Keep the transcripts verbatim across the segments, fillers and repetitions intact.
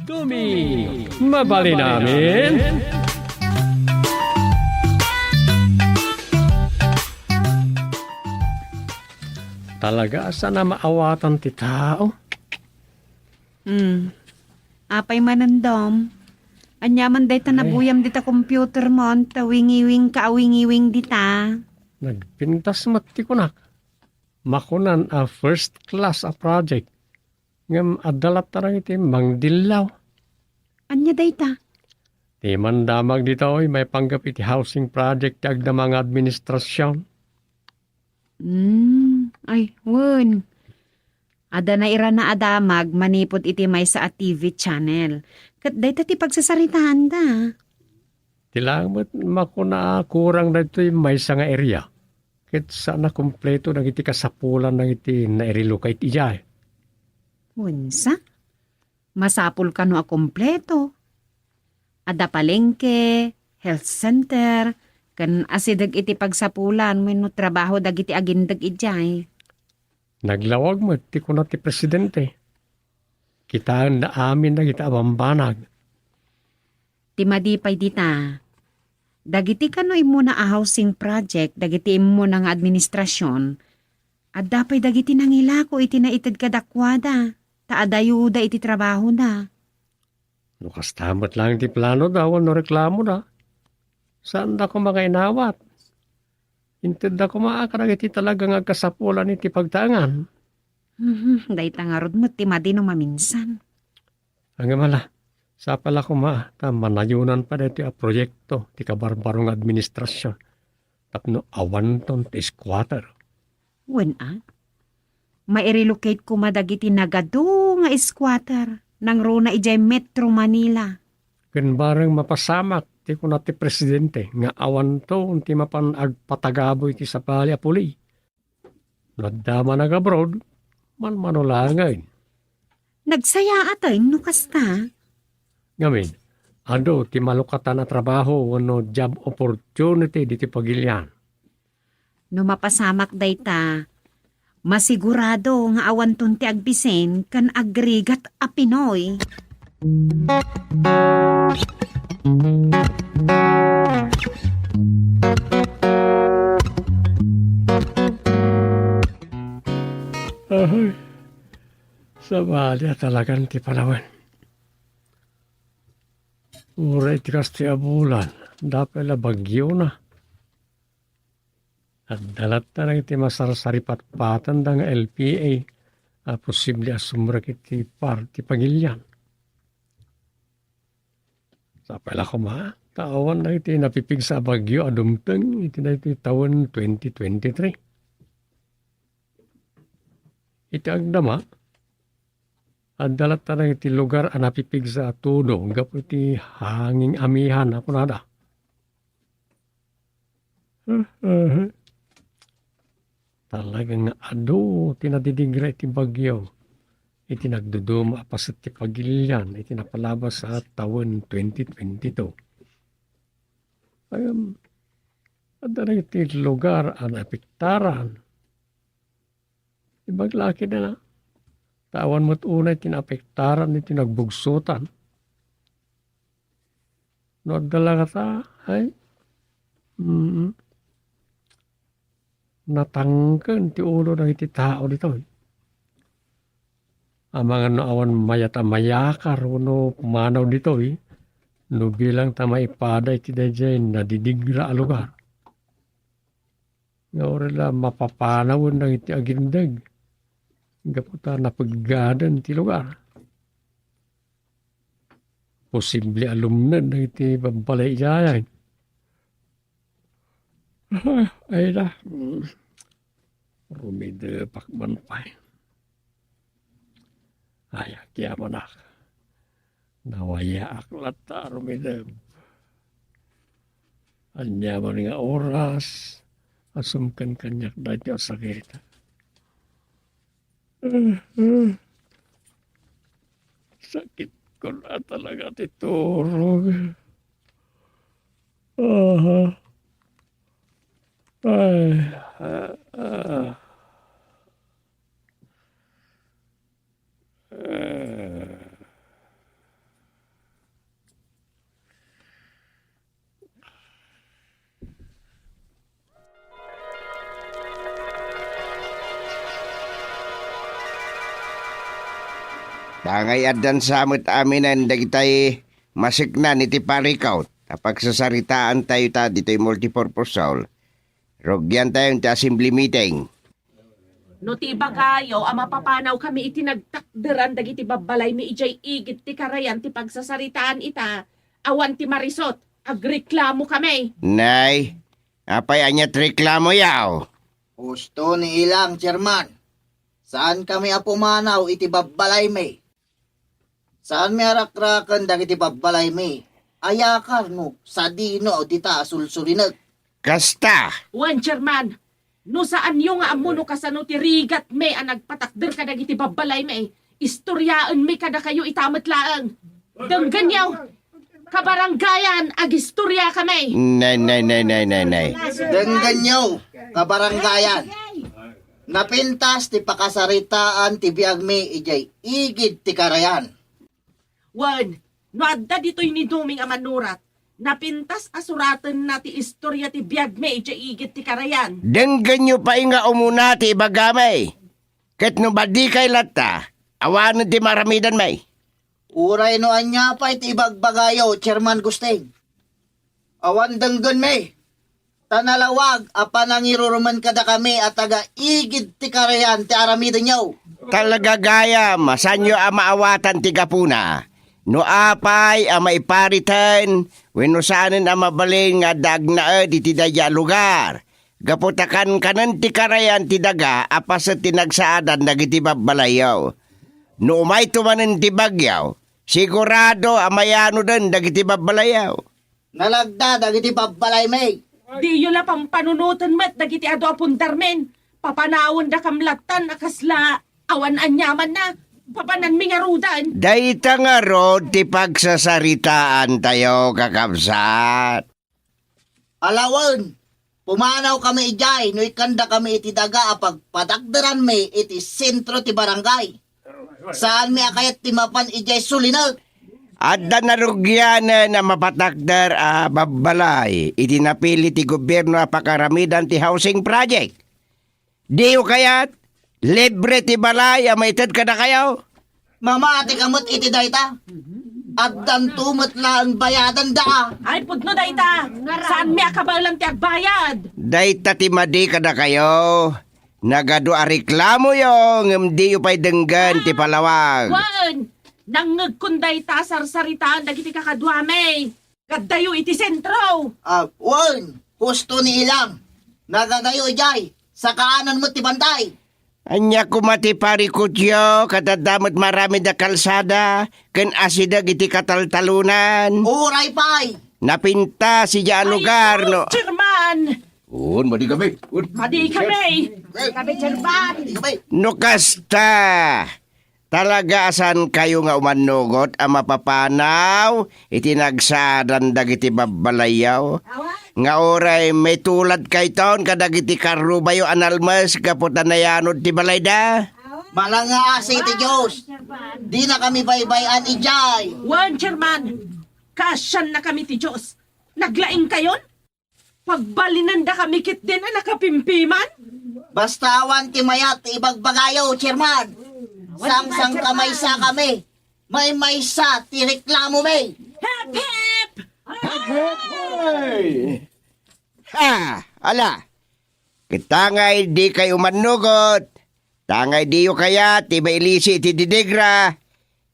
Tuming mabalin amin. Talaga, saan a maawatan ti tao? Hmm. Apay manen, Dom? Ania man dayta Ay. nabuyam dita computer mo, ta wingiwing ka a wingiwing dita? Nagpintas met ti kunak. Makunan a first class a project. Ngem adda latta dagiti mangdillaw. Ania dayta? Ti mandamag ditoy maipanggep iti housing project ti agdama nga administrasion. Hmm, ay, wen. Adda nairana a damag manipud iti maysa a T V channel. Ket dayta ti pagsasaritaanda. Ti laeng met makuna a kurang daytoy maysa nga area. Ket saan a kompleto dagiti kasapulan dagiti nairelocate idiay. Wensa? Masapul kano a kompleto. Adda palengke, health center, ken asideg iti pagsapulan wenno trabaho dagiti agindeg idiay. Naglawag met ti kuna ti presidente. Kitaenna amin dagiti a bambanag. Ti madi pay dita, dagiti kano immuna a housing project dagiti immuna nga administrasion, adda pay dagiti nangilako iti naited kadakuada, ta adayoda iti trabahoda. No kasta met laeng ti planoda wenno reklamoda, saanda koma nga inawat. Intedda koma kadagiti talaga nga agkasapulan iti pagtaengan. Mhm, dayta ngarud met ti madi no maminsan. Ngem ala, sapay la koma ta manayonan pay daytoy a proyekto ti kabarbaro nga administrasion tapno awanton ti squatter. Wen a, mairelocate koma dagiti nagadu nga squatter nangruna idiay Metro Manila. Ken bareng mapasamak ti kuna ti presidente nga awanton ti mapan agpatagabo iti sabali a puli. No adda man nag-abroad, manmano laengen. Nagsayaat no kasta. Ngamin, adu ti malukatan a trabaho wenno job opportunity diti pagilian. No mapasamak dayta, masigurado nga awanton ti agbisin ken agrigat a Pinoy. Ahay, sabali a talagan ti panawen. Uray ti kas ti a bulan, dapay la bagyona. Adda latta dagiti masarsaripatpatenda nga L P A a posible a sumrek iti par ti pagilian. Sapay la koma, ta awan dagiti napipigsa a bagyo a dumteng iti daytoy tawen twenty twenty-three. Iti agdama, adda latta dagiti lugar a napipigsa a tudo gapu iti hangin amihan a kunada. Talaga nga adu ti nadidigra iti bagyo iti nagduduma a paset ti pagilian iti napalabas a tawen twenty twenty-two. Ngem, adda dagiti lugar a naapektaran. Ibaglakidna, ta awan met unay ti naapektaran iti nagbugsotan. No adda la ngata, ay, mm, natangken ti ulo dagiti tao ditoy. Amangan no awan mayat a mayakar wenno pumanaw ditoy, no bilang ta maipada iti daydiay nadidigra a lugar. Nga uray la mapapanawen dagiti agindeg, gapu ta napeggaden ti lugar. Posible a lumned dagiti babbalay idiay. Ay da. Rumidepak man pay. Ay, agyamanak. Nawayaak latta a rumidep. Aniaman nga oras, asumken kaniak daytoy a sakit. Sakit ko na talaga ti turog. Aha. Ay. Ah, ah. Ah. Tangay addan sa met aminen dagitay maseknan iti parikut a pagsasaritaantayo ta ditoy multipurpose hall. Rugiantayon ti assembly meeting. No ti ibagayo a mapapanaw kami iti nagtakderan dagiti babbalaymi idiay igid ti karayan ti pagsasaritaan ita, awan ti marisut, agreklamo kami. Nay, apay ania ti reklamoyo? Husto ni Ilang, Chairman. Saan kami a pumanaw iti babbalaymi. Saan mi a rakraken dagiti babbalaymi. Ayakar no sadino dita a sulsulinek. Kasta. Wen, Chairman, no saanyo nga ammo no kasano ti rigatmi a nagpatakder kadagiti babbalaymi, istoriaenmi kadakayo ita met laeng. Denggenyo, kabarangayan, agistoriakami. Nay, nay, nay, nay, nay, nay. Denggenyo, kabarangayan. Napintas ti pakasaritaan ti biagmi idiay igid ti karayan. Wen, no adda ditoy ni Doming a manurat, napintas a suratenna ti istoria ti biagmi idiay igid ti karayan. Denggenyo pay nga umuna ti ibagami. Ket no madikay latta, awanen ti maaramidanmi. Uray no ania pay ti ibagbagayo, Chairman Gusting. Awan denggenmi. Ta nalawag a panangirurumen kadakami a taga igid ti karayan ti aramidenyo. Talaga gayam a saanyo a maawatan ti gapuna. No apay a maipariten wenno saanen a mabalin nga adda agnaed iti daydiay a lugar. Gapu ta kankanen ti karayan ti daga a paset ti nagsaadan dagiti babbalayyo. No umayto manen ti bagyo, sigurado a mayanoden dagiti babbalayyo. Nalagda dagiti babbalaymi. Diyo la pampanunoten met dagiti adu a pundarmin. Papanawendakam lattan a kasla awan aniamanna. Papananmi ngaruden. Dayta ngarud ti pagsasaritaantayo, kakabsat. Ala wen, pumanaw kami idiay no ikkanda kami iti daga a pagpatakderanmi iti sentro ti barangay. Saanmi a kayat ti mapan idiay sulinek. Adda narugianen a mapatakder a babbalay iti napili ti gobierno a pakaramidan ti housing project. Diyo kayat? Libre ti balay a maited kadakayo? Mamati ka met iti dayta. Addanto met laeng bayadanda. Ay, pudno dayta. Saanmi a kabaelan ti agbayad. Dayta ti madi kadakayo. Nagadu a reklamoyo, ngem diyo pay denggen ti palawag. Wen, nangngegkon dayta a sarsaritaan dagiti kakaduami. Kaddayo iti sentro. Ah, wen, husto ni Ilang. Nagadayo idiay, sakaanan met ti bantay. Ania koma ti parikutyo, ket adda met maramid a kalsada ken asideg iti kataltalonan. Uray pay. Napintas idiay a lugar, no? Chairman! Un, madi kami. Un. Madi kami. Kami, Chairman. Madi kami. No kasta, talaga a saankayo nga umannugot a mapapanaw iti nagsaadan dagiti babbalayyo? Awan. Nga uray maituladkayton kadagiti karrubayo a nalmes gapu ta nayanod ti balayda? Awan. Malangasi ti Dios. Dina kami baybay-an idiay. Wen, Chairman. Kaasiannakami ti Dios. Naglaingkayon? Pagbalinandakami ketdin a nakapimpiman? Basta awan ti mayat ti ibagbagayo, Chairman. Sangsangkamaysakami. Maymaysa ti reklamomi. Hep, hep! Hep, hep, hey! Ha! Ala! Ket tangay dikay umannugot, tangay diyo kayat ti mailisi iti didigra,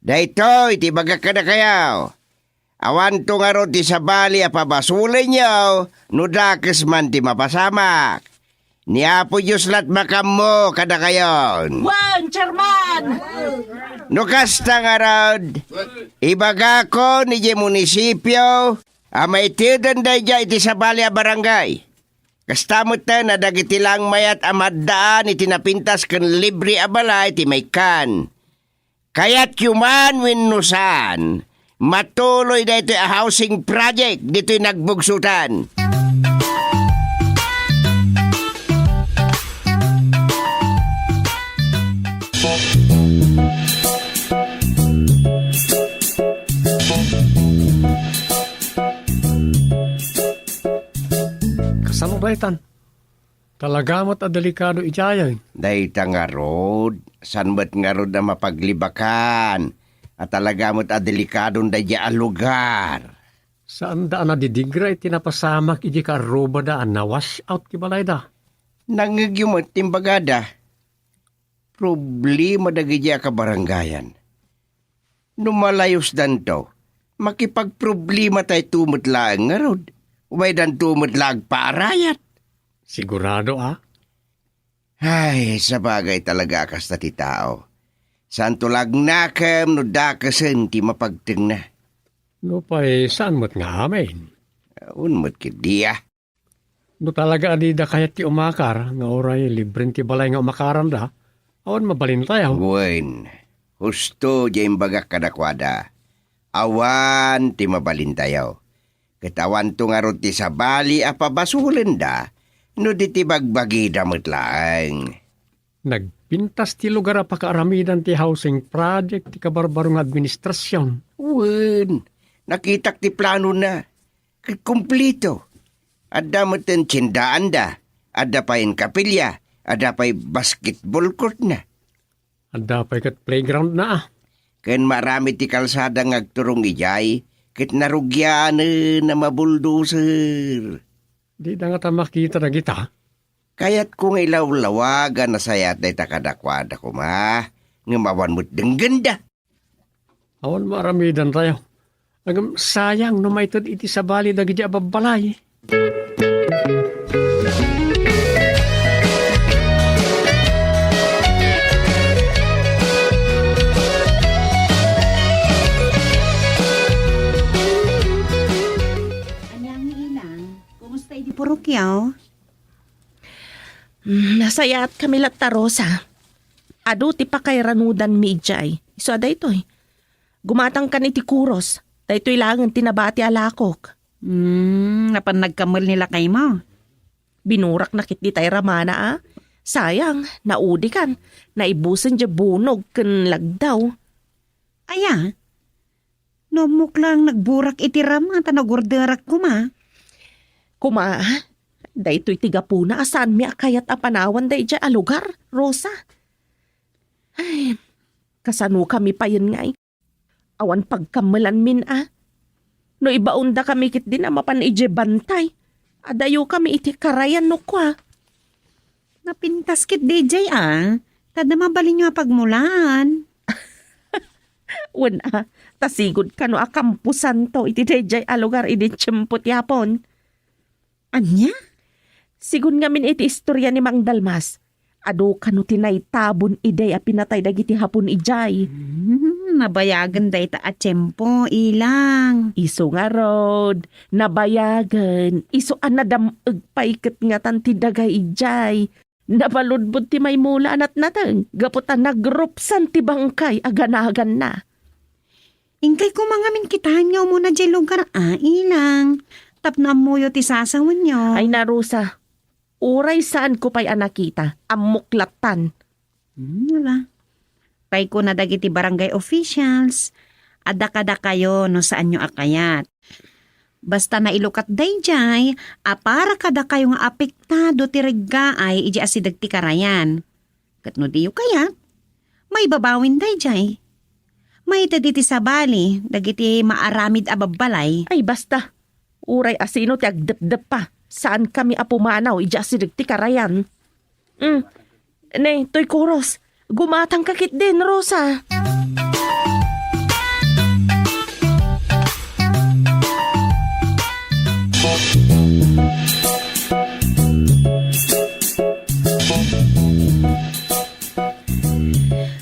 daytoy ti ibagak kadakayo. Awanto ngarud ti sabali a pabasolenyo no dakes man ti mapasamak. Ni Apo Dios la't makaammo kadakayon. Wen, Chairman! No kasta ngarud, ibagakon idiay munisipio a maiteden daydiay iti sabali a barangay. Kasta metten a dagiti langmayat a maaddaan iti napintas ken libre a balay ti maikkan. Kayatyo man wenno saan, matuloy daytoy a housing project ditoy Nagbugsotan. Kasano daytan? Talaga met a delikado idiayen. Dayta ngarud, saan met ngarud a mapaglibakan. a talaga met a delikadon daydiay a lugar. Saanda a nadidigra iti napasamak idi kaarrubada a na-wash out ti balayda. Nangngegyo met ti imbagada. Problema dagiti a kabarangayan. No malayusdanto, makipagproblematayto met laeng ngarud. Umaydanto met la agpaarayat. Sigurado a? Ay, sabagay talaga a kasta ti tao. Saanto la agnakem no dakesen ti mapagtengna. Nupay saan met nga amin? Awan met ketdi a. No talaga a dida kayat ti umakar, nga uray libren ti balay nga umakaranda, awan mabalintayo. Wen, husto diay imbagak kadakuada. Awan ti mabalintayo. Ket awanto ngarud ti sabali a pabasolenda no di ti bagbagida met laeng. Nagpintas ti lugar a pakaaramidan ti housing project ti kabarbaro nga administrasion. Wen, nakitak ti planona. Ket kumpleto. Adda met ti tiendaanda, adda pay kapilya, adda pay basketball courtna. Adda pay ket playgroundna a. Ken maaramid ti kalsada nga agturong idiay, ket narugianen a mabuldoser. Dida ngata makita dagita? Kayatko nga ilawlawag a nasayaat dayta kadakuada koma, ngem awan met denggenda. Awan maaramidantayo. Ngem sayang no maited iti sabali dagiti a babbalay. Ania nga ilang? Kumusta idi purokyo? Mm, nasayaatkami latta, Rosa. Adu ti pakairanudanmi idiay. Isu a daytoy. Gumatangkan iti kuros. Daytoy laengen ti nabati a lakok. Hmm, napan nagkammel ni lakaymo? Binurakna ketdi tay ramana a. Sayang, naudikan. Naibusen diay bunog ken lagdaw. Aya? No ammok laeng nagburak iti rama ta nagorderak koma. Koma, daytoy ti gapuna a saanmi a kayat a panawan daydiay a lugar, Rosa. Ay, kasanokami payen ngay? Awan pagkammelanmin a. No ibaondakami ketdin a mapan idiay bantay, adayokami iti karayan no kua. Napintas ketdi idiay a, ta adda mabalinyo a pagmulaan. Wen a, ta sigud kano a kamposanto iti daydiay a lugar idi tiempo ti Hapon. Ania? Sigun ngamin iti istorya ni Mang Dalmas, adu kano ti naitabon idiay a pinatay dagiti Hapon idiay. Hmm, nabayagen dayta a tiempo, ilang. Isu ngarud, nabayagen, isu a nadam-eg pay ket ngatan ti daga idiay. Nabaludbod ti maymula a natnateng gapu ta nagrupsan ti bangkay a ganaganna. Inkay koma ngamin kitaen nga umuna diay lugar a, ilang, tapno ammoyo ti sasawenyo. Ay, Rosa, uray saanko pay a nakita, ammok lattan. Hmm, wala. Paykuna dagiti barangay officials, adda kadakayo no saanyo a kayat. Basta nailukat daydiay a para kadakayo nga apektado ti reggaay idiay asideg ti karayan. Ket no diyo kayat, maibabawin daydiay. Maited iti sabali dagiti maaramid a babbalay. Ay, basta. Uray a sino ti agdepdeppa, saankami a pumanaw idiay asideg ti karayan. Mm. Ne, toy kuros. Gumatangka ketdin, Rosa.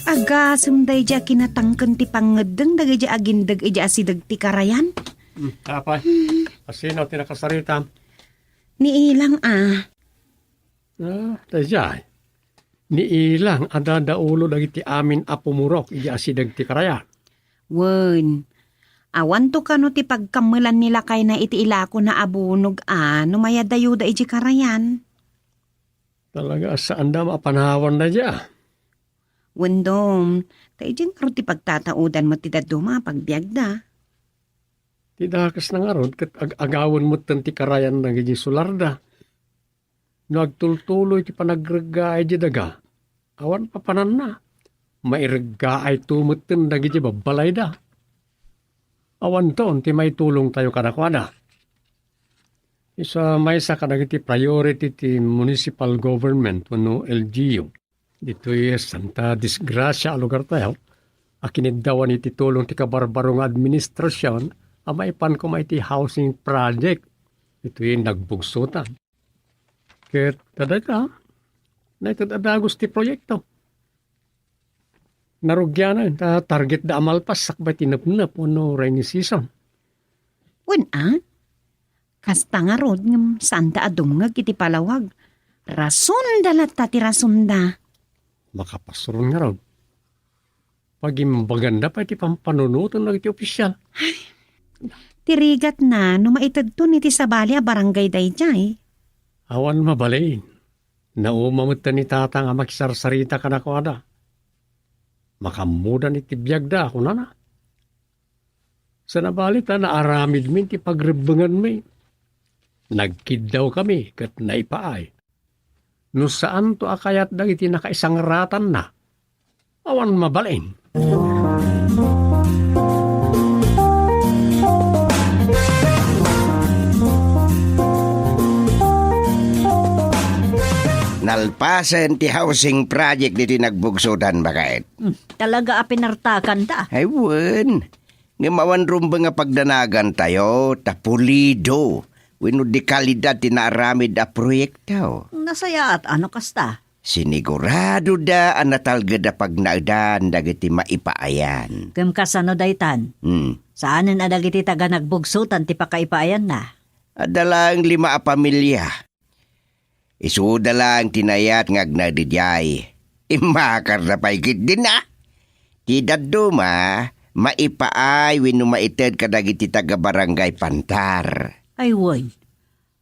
Agasem daydiay a kinatangken ti pangngeddeng dagiti agindeg idiay asideg ti karayan. Hmm, apay. Asino ti nakasarita? Ni Ilang a. Ah, daydiay. Ni Ilang a dadaulo dagiti amin a pumurok idiay asideg ti karayan. Wen, awanto kano ti pagkammelan ni lakayna iti ilakona a bunog a no mayadayuda idiay karayan. Talaga a saanda a panawan daydiay a. Wen, Dom, ta idiay ngarud ti pagtataudan met ti dadduma a pagbiagda. Ti dakesna ngarud ket ag-agawen metten ti karayan dagiti solarda. No agtultuloy ti panagreggaay idiay daga, awan papananna. Maireggaayto metten dagiti babbalayda. Awanton ti maitulongtayo kadakuada. Isu a maysa kadagiti priority ti municipal government wenno L G U. Ditoy santa disgrasia a lugartayo, a kiniddawan iti tulong ti kabarbaro nga administrasion a maipan koma iti housing project ditoy Nagbugsotan. Ket adda, naited a dagus ti proyekto. Narugianan ta targetda a malpas sakbay ti nepnep wenno rainy season. Wen a? Kasta ngarud ngem saanda a dumngeg iti palawag. Rasonda latta ti rasonda. Makapasuron ngarud. Pagimbaganda pay ti pampanunoten dagiti ofisial. Ti rigatna no maitedton iti sabali a barangay daydiay. Awan mabalin. Nauma met ni Tatang a makisarsarita kadakuada. Makammudan iti biagda, kunana. Sa nabali ta naaramidmi ti pagrebbenganmi. Nagkiddawkami ket naipaay. No saanto a kayat dagiti nakaisangratanna, awan mabalin. Nalpasen ti housing project ditoy Nagbugsotan, baket. Hmm, talaga a pinartakanta. Ay, wen. Ngem awan rumbeng a pagdanagantayo, ta pulido wenno de kalidad ti naaramid a proyekto. Nasayaat a no kasta. Siniguradoda a natalged a pagnaedan dagiti maipaayan. Kem kasano daytan? Hmm. Saanen a dagiti taga Nagbugsotan ti pakaipaayanna? Adda laeng lima a pamilia. Isuda laeng ti naayat nga agnaed idiay. Immakarda pay ketdin a. Ti dadduma, maipaay wenno maited kadagiti taga-barangay Pantar. Ay, wen.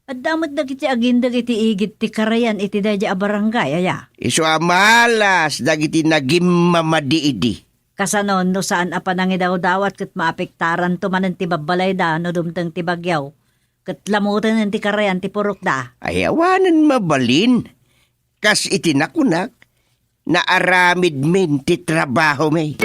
Adda met dagiti agindeg iti igid ti karayan iti daydiay a barangay, aya? Isu a malas dagiti nagimmamadi idi. Kasano no saan a panangidawdawat ket maapektaranto manen ti babbalayda no dumteng ti bagyo? Ket lamuten ti karayan ti purokda. Ay, awanen mabalin. Kas iti nakunak, naaramidmin ti trabahomi.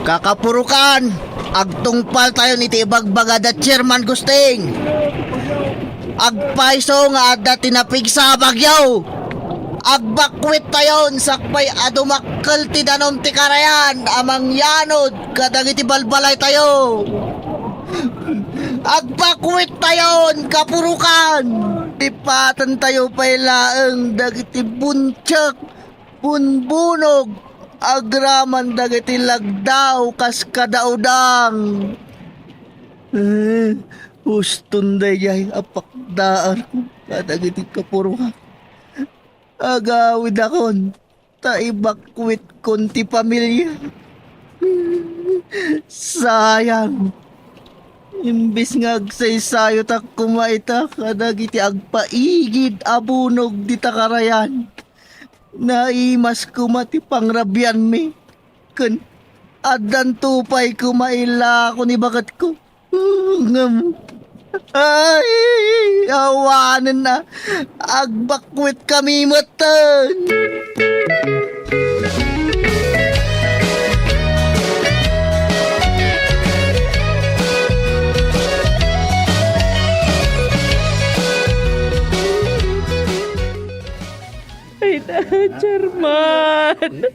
Kakapurokan, agtungpaltayon iti ibagbaga da Chairman Gusting. Agpayso nga adda ti napigsa a bagyo. Agbakwittayon sakbay a dumakkel ti danum ti karayan a mangyanod kadagiti balbalaytayo. Agbakwittayon, kapurokan! Ipatentayo pay laeng dagiti buntiek, bunbunog, agraman dagiti lagdaw kas kadaudang. Eh, uston daydiay a pakdaan kadagiti kapurokan. Agawidakon, ta ibakwitkon ti pamilia. Sayang. Imbes nga agsaysayotak koma ita kadagiti agpaigid a bunog dita karayan, naimas koma ti pangrabianmi. Ken addanto pay koma ilako ni baketko. Ngem, ay, awanen a, agbakwitkami metten. Ay na, Chairman!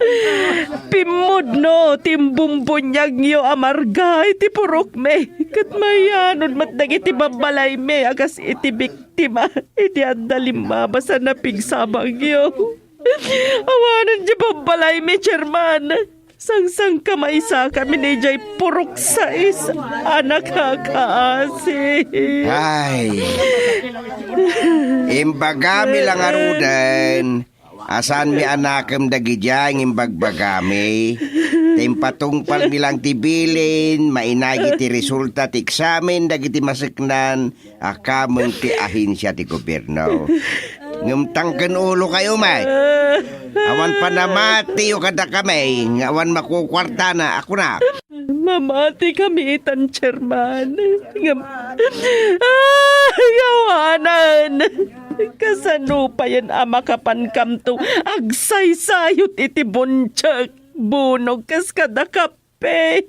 Pimmudno ti imbumbuniagyo a marga iti purokmi, ket mayanod met dagiti babbalaymi a kas iti biktima idi adda limmabas a napigsa a bagyo. Awanen ti babbalaymi, Chairman! Sangsangkamaisakami idiay purok sais a nakakaasi. Ay. Imbagami la ngaruden a saanmi a nakem dagidiay nga imbagbagami. Ta impatungpalmi lang ti bilin, mainagi ti resulta ti eksamen dagiti maseknan a kameng ti ahensia ti gobierno. Ngem tangken ulokayo met. Awan panamatiyo kadakami nga awan makukuartana a kuna. Mamati kami itan, Chairman. Ngem, ay, awanan. Kasano payen a makapankamto agsaysayot iti buntiek, bunong kas kada kape?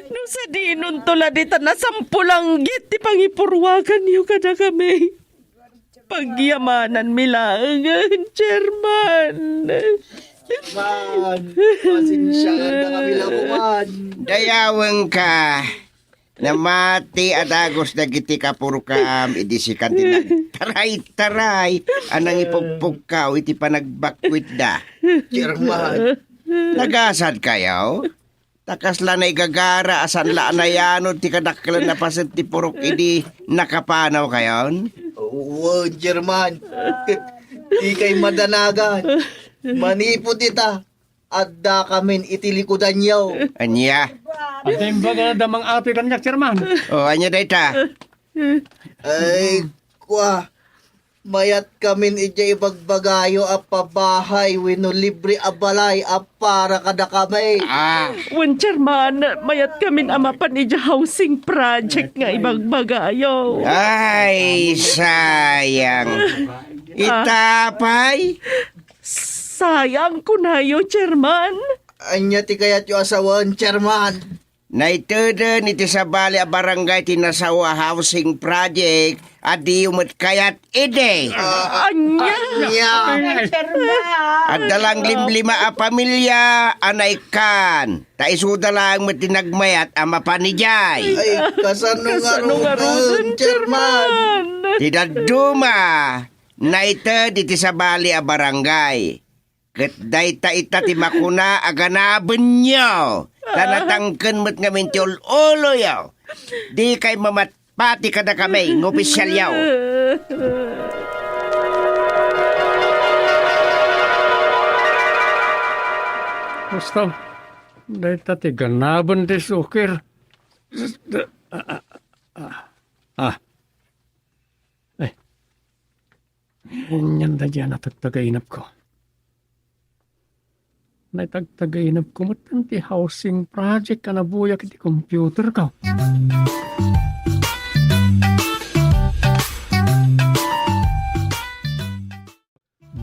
No sadinonto la dita nasampulanggit ti pangipurwaganyo kadakami. Pagyamananmi laengen, Chairman. Man, pasensiaan kami la, man. Dayawenka. Namati a dagus dagiti kapurkam idi sika ti nagtaray-taray a nangipugpugkaw iti panagbakwitda. Chairman. Nagasadkayo? Ta kasla naigagara a saan la a nayanod ti kadakkelan a paset ti purok idi nakapanawkayon? Wen, Chairman. Dikay madanagan. Manipud ita, addakamin iti likudanyo. Ania? Adda imbagana da Mang Atoy kaniak, Chairman. O, ania dayta? Ay, kua, mayatkamin idiay ibagbagayo a pabahay wenno libre a balay a para kadakami. Ah. Wen, Chairman, mayatkamin a mapan idiay housing project nga ibagbagayo. Ay, sayang. Ah. Ita pay? Sayang, kunayo, Chairman. Ania ti kayatyo a sawen, Chairman? Naiteden iti sabali a barangay ti nasao a housing project a diyo met kayat idi. Ah, ania? Ania? Ay, Chairman. Adda lang limlima a pamilya a naikkan. Ta isuda laeng met ti nagmayat a mapan idiay. Ay, kasano ngaruden, Chairman? Ti dadduma, naited iti sabali a barangay. Ket dayta ita ti makuna a ganabenyo, ta natangken met ngamin ti ul-uloyo. Dikay mamatpati kadakami nga opisyalyo. Basta, dayta ti ganaben ti sukir. Ah, ah, ah, ah. Eh. Anian daydiay a natagtagainepko? Naitagtagainepko met ti housing project a nabuyak iti computerko.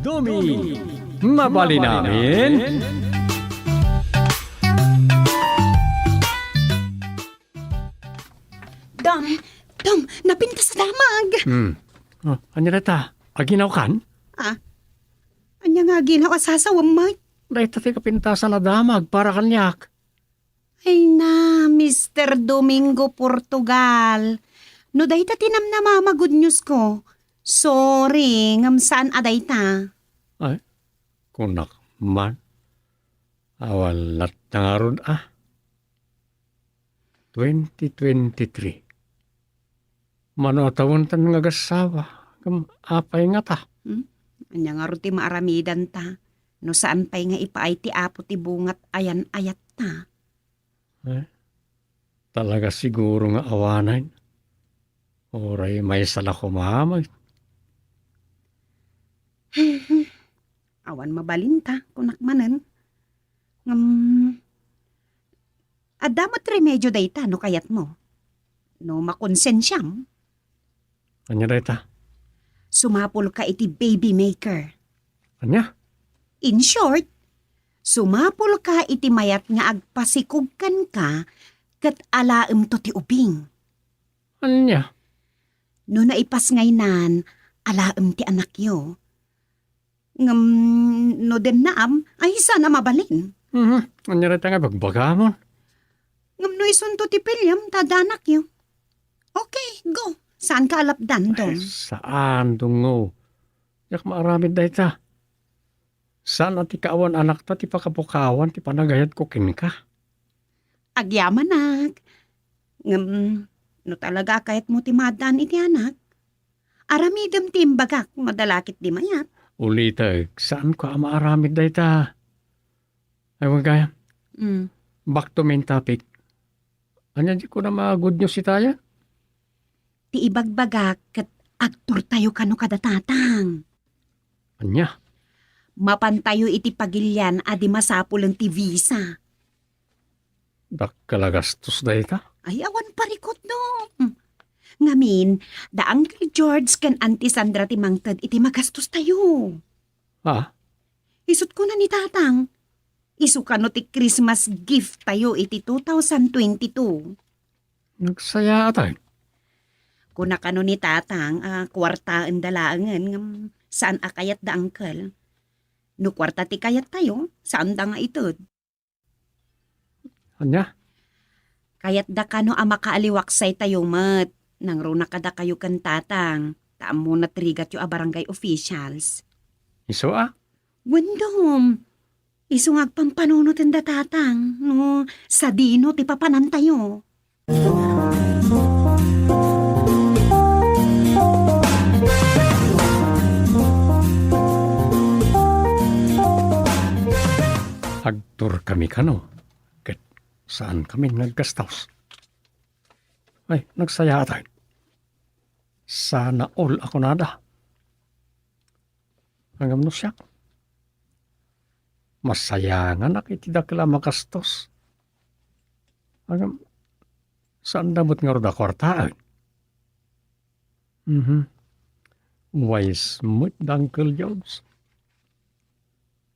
Dumi, mabalin amin. Dom, Dom, napintas a damag. Hmm. Oh, ania dayta? Aginawkan? Ah, ania nga aginaw a sasawem met? Dayta ti kapintasan a damag para kaniak. Ay na, Mister Domingo Portugal. No dayta ti namnamam a good news ko, sorry, ngem saan a dayta. Ay, kunak man. Awan latta ngarud, ah. Twenty twenty-three. Mano a tawentan nga agassawa, ngem apay ngata? Hmm? Ania ngarud ti maaramidanta no saan pay nga ipaay ti Apo ti bunga ti ayan-ayatta? Eh, talaga siguro nga awanen. Uray maysa la koma met. Awan mabalinta, kunak manen. Ngem, adda met remedio dayta no kayatmo. No makonsensiam. Ania dayta? Sumapulka iti baby maker. Ania? In short, sumapulka iti mayat nga agpasikog kenka ket alaemto ti ubing. Ania? No naipasngaynan, alaem ti anakyo. Ngem no dennaam, ay saan a mabalin. Mhm. Ania dayta nga ibagbagamon? Ngem no isunto ti pilem, ta adda anakyo. Okay, go. Saanka a lapdan, Dom. Ay, saan, Dungo. Diak maaramid dayta. Saan a ti kaawan anakta ti pakapukawan ti panagayatko kenka? Agyamanak. Ngem, no talaga a kayatmo ti maaddaan iti anak, aramidem ti imbagak no adda la ketdi mayat. Ulitek, saanko a maaramid dayta. Ay, wen gayam. Mm. Back to main topic. Ania ti kunam a good news itayen? Ti ibagbagak ket agturtayo kano kada tatang. Ania? Mapantayo iti pagilian a di masapulen ti visa. Dakkel a gastos dayta? Ay, awan parikut, no. Ngamin, da Uncle George ken Auntie Sandra ti mangted iti magastostayo. Ha? Isut' kuna ni Tatang, isu kano ti Christmas gift tayo iti two thousand twenty-two. Nagsayaat, ay. Kuna kano ni Tatang a kuartaenda laengen ngem saan a kayat da Uncle. No kuarta ti kayat tayo, saanda nga ited. Ania? Kayatda kano a makaaliwaksay tayo met. Nangruna kadakayo ken Tatang, ta ammona ti rigatyo a barangay officials. Isu a? Wen dom. Isu nga agpampanunotenda Tatang, no sadino ti papanantayo. Agturkami kano, ket saankami nga aggastos. Ay, nagsayaat. Sana all a kunada. Ngem no siak, masayanganak iti dakkel a magastos. Ngem, saanda met ngarud a kuartaen. Mhm. Wise met da Uncle George.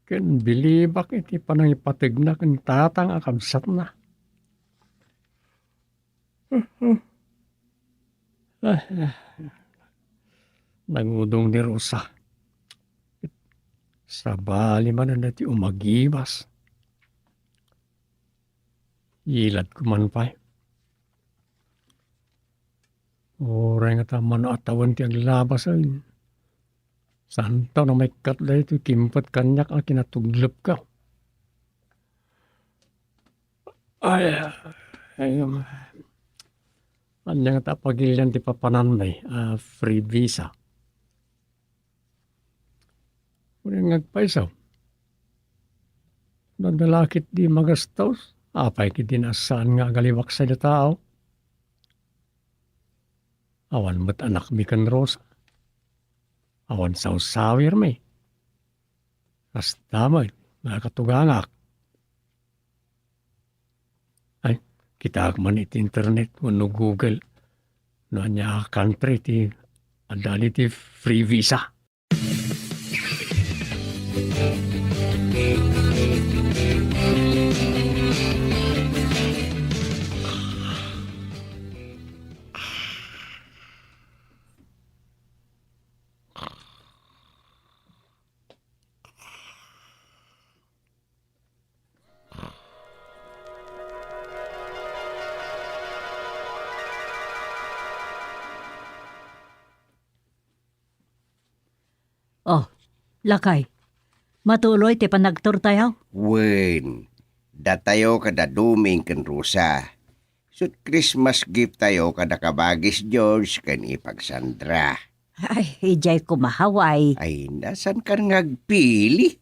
Ken bilibak iti panangipategna ken Tatang a kabsatna. Nangudong ni Rosa. Sabali manen ti umagibas. Iladko man pay. Uray nga ta mano a tawen ti aglabas, ay. Saanto a maikkat daytoy kimpet kaniak a kinatuglep ka. Ay, ay, um, ania nga ta pagilian ti papananmi a free visa? Uray nga agpayso. No adda la ketdi magastos, apay ketdi a saan nga agaliwaksay a tao? Awan met anakmi ken Rosa. Awan sawsawirmi. Kasta met, nakatugangak. Ay, kitaek man iti internet wenno Google no ania a country ti adda ditoy free visa. Oh, lakay. Matuloy ti panagturtayo? Wen, datayo kada Doming ken Rosa. Isut' Christmas gift tayo kada kabagis George ken ipag Sandra. Ay, idiay koma Hawaii. Ay, nasankan nga agpili?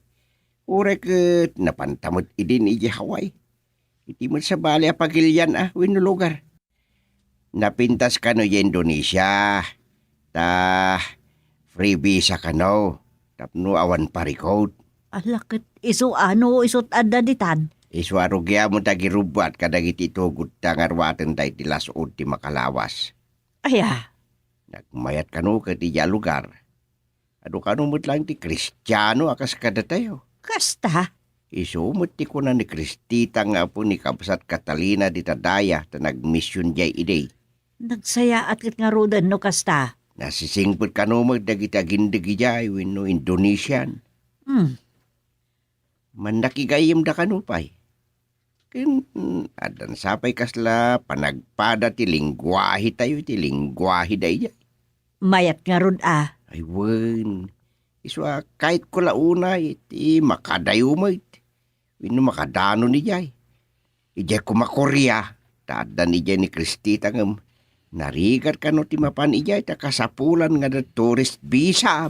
Uray ket napanta met idin idiay Hawaii. Iti met sabali a pagilian a wenno lugar. Napintas kano idiay Indonesia. Ta free visa kano tapno awan parikut. Ala ket isu a no isut' adda ditan? Isu a rugiam ta agirubbuat kadagiti itugod ta nga ruaten ta iti las-ud ti makalawas. Aya? Nagmayat kano ket idiay a lugar. Adu kano met laeng ti Kristiano a kas kadatayo. Kasta? Isu met ti kuna ni Kristita nga apo ni Kabsat Catalina dita daya ta nagmision diay idi. Nagsayaat ket ngaruden no kasta. Nasisingpet kano met dagiti agindeg idiay wenno Indonesian. Hmm. Mannakigayyemda kano pay. Ken, mm, addan sapay kasla panagpada ti lengguahetayo iti lengguaheda idiay. Mayat ngarud a. Ay, wen. Isu a kayatko la unay ti makadayo met wenno makadanon idiay. Idiay koma Korea, ta addan idiay ni Kristita ngem narigat kano ti mapan idiay ta kasapulan nga adda tourist visa.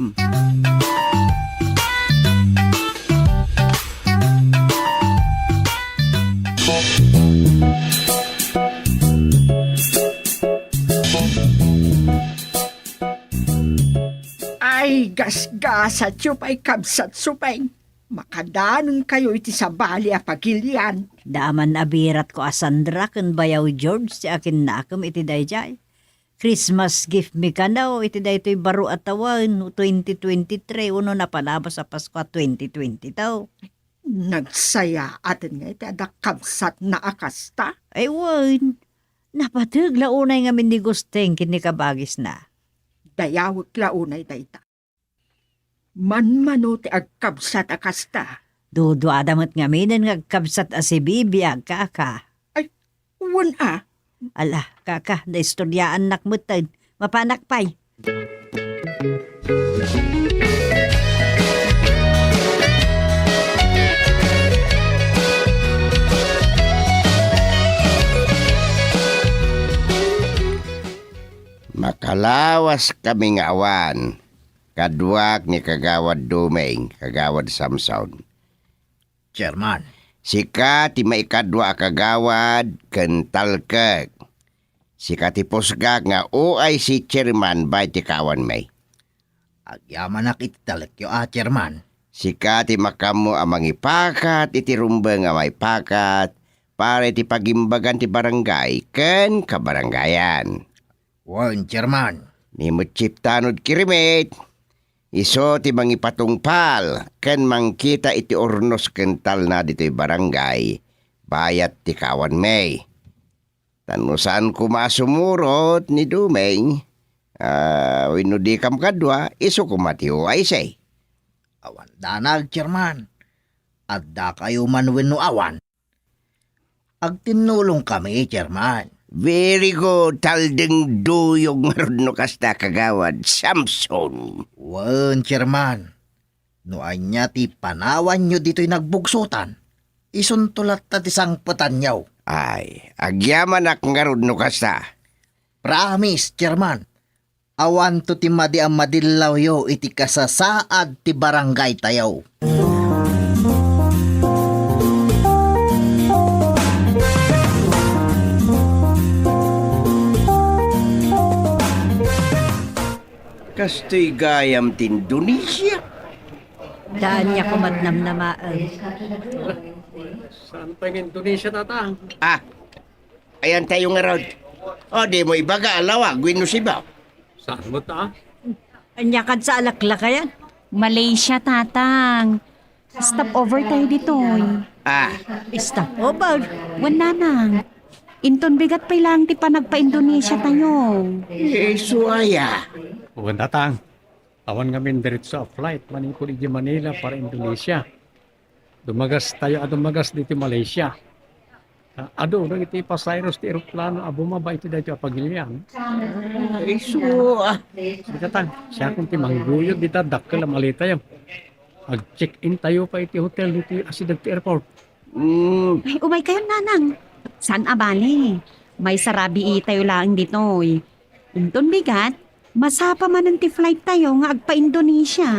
Ay, gasgasatyo pay, kabsat Supeng. Makadanonkayo iti sabali a pagilian. Daaman a biratko a Sandra ken Bayaw George ti akinnakem iti daydiay. Christmas gift mi kano iti daytoy baro a tawen, twenty twenty-three, uno napalabas a Pasko a twenty twenty-two. Nagsayaaten nga iti adda kabsatna a kasta? Ay, wen. Napateg la unay ngamin ni Gusteng ken ni kabagisna. Dayawek la unay dayta. Manmano ti agkabsat a kasta? Duduada met ngaminen nga agkabsat a sibibiag, kaka. Ay, wen a. Ala, kaka, naistoryaannak metten. Mapanak pay. Makalawaskami nga awan. Kaduak ni Kagawad Dumeng, Kagawad Samson. Chairman. Sika ti maikadua a kagawad ken talkek. Sika ti pusgak nga O I C chairman bay ti kawanmi. Agyamanak iti talekyo a, Chairman. Sika ti makaammo a mangipakat iti rumbeng a maipakat para iti pagimbagan ti barangay ken kabarangayan. Wen, Chairman. Ni Muchip Tanod Kirimit, isu ti mangipatungpal ken mangkita iti urnos ken talna ditoy barangay, bayat ti kawanmi. Ta no saan koma a sumurot ni Dumeng, ah, wenno dikam kadua, isu koma ti O I C. Awan danag, Chairman. Addakayo man wenno awan, agtinnulongkami, Chairman. Very good. Taldeng duyong ngarud no kasta, Kagawad Samson. Wen, Chairman. No ania ti panawanyo ditoy nagbugsotan, isunto latta ti sangpetanyo. Ay, agyamanak ngarud no kasta. Promise, Chairman. Awanto ti madi a madillawyo iti kasasaad ti barangaytayo. Kastoy gayam ti Indonesia. Daan niya kumat namnamaen. Saan pay nga Indonesia, Tatang? Ah, ayantayo ngarud. O, dimo ibaga a lawag wenno sibaw. Saan met, a? Ania kad sa alaklakayan? Malaysia, Tatang. Stop over tayo ditoy. Ah. Stop over? Wen, Nanang. Inton bigat pay laeng ti panagpa-Indonesia tayo. Eh, isu aya? Wen, Tatang. Awan ngamin diretso a flight manipud idiay Manila para Indonesia. Dumagas tayo a dumagas ditoy Malaysia. Ah, adu dagiti pasaheros ti eroplano a bumaba iti daytoy a pagilian. Isu, ah. Sige, Tatang, siakon ti mangguyod dita dakkel a maletayo. Ag-check-in tayo pay iti hotel ditoy a sidad ti airport. Mm. Ay, umay kayon, Nanang. Saan a bale? Maisarabii tayo laeng ditoy. Inton bigat, masapa manen ti flight tayo nga agpa-Indonesia.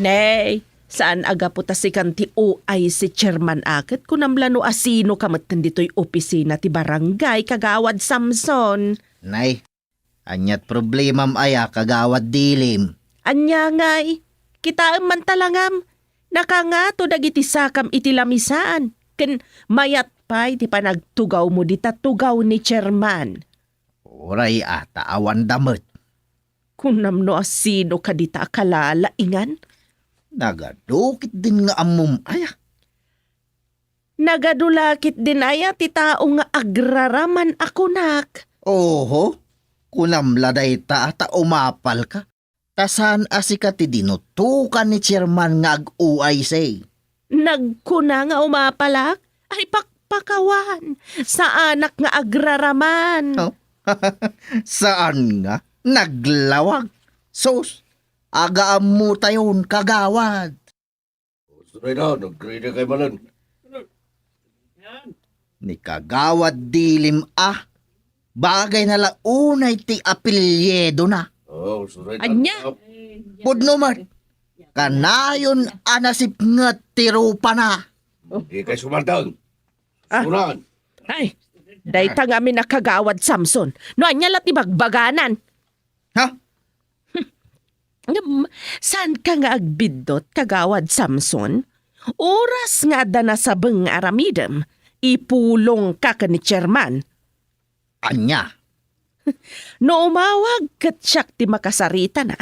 Nay, saan a gapu ta sikan ti O I C chairman a ket kunam la no asino ka metten ditoy opisina ti barangay, Kagawad Samson? Nay, aniat problemam aya, Kagawad Dilim? Ania ngay? Kitaem man talangam, nakangato dagiti sakam iti lamisaan, ken mayat pay ti panagtugawmo dita tugaw ni chairman. Uray a, ta awanda met. Kunam no asino kadita a kalalaingan? Nagadu ketdin nga ammom aya? Nagadu la ketdin aya ti tao nga agraraman a kunak? Oho, kunam la dayta ta umapalka. Ta saan a sika ti dinutokan ni chairman nga ag-O I C. Nagkuna nga umapalak? Ay, pakpakawan! Saanak nga agraraman! Oh? Saan nga? Naglawag! Sus! Agaammo tayon, Kagawad! Uray na, nagready kay manen. Ni Kagawad Dilim a, bagay na la unay ti apelyido na. Oh, uray na. Ania? Pudno met. Kanayon a nasipnget ti rupa na. Di kay sumaldang. Ah. Unan. Ay, dayta ngamin a Kagawad Samson. No ania la ti bagbaganan? Ha? Ngem, saan ka nga agbiddut, Kagawad Samson? Oras nga adda nasabeng nga aramidem, ipulong ka ken ni Chairman. Ania? No umawag ket siak ti makasaritana,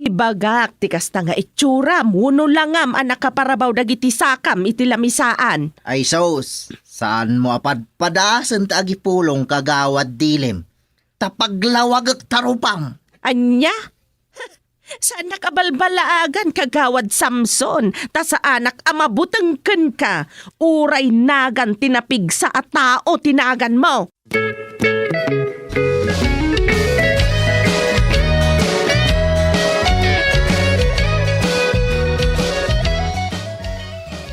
ibagak ti kasta nga itsuram wenno langam a nakaparabaw dagiti sakam iti lamisaan. Ay sus, saanmo a padpadasen ta agipulong, Kagawad Dilim, ta paglawagek ta rupam. Ania? Saannak a balbalaagan, Kagawad Samson, ta saanak a mabuteng kenka. Uray nagan ti napigsa a tao ti naganmo.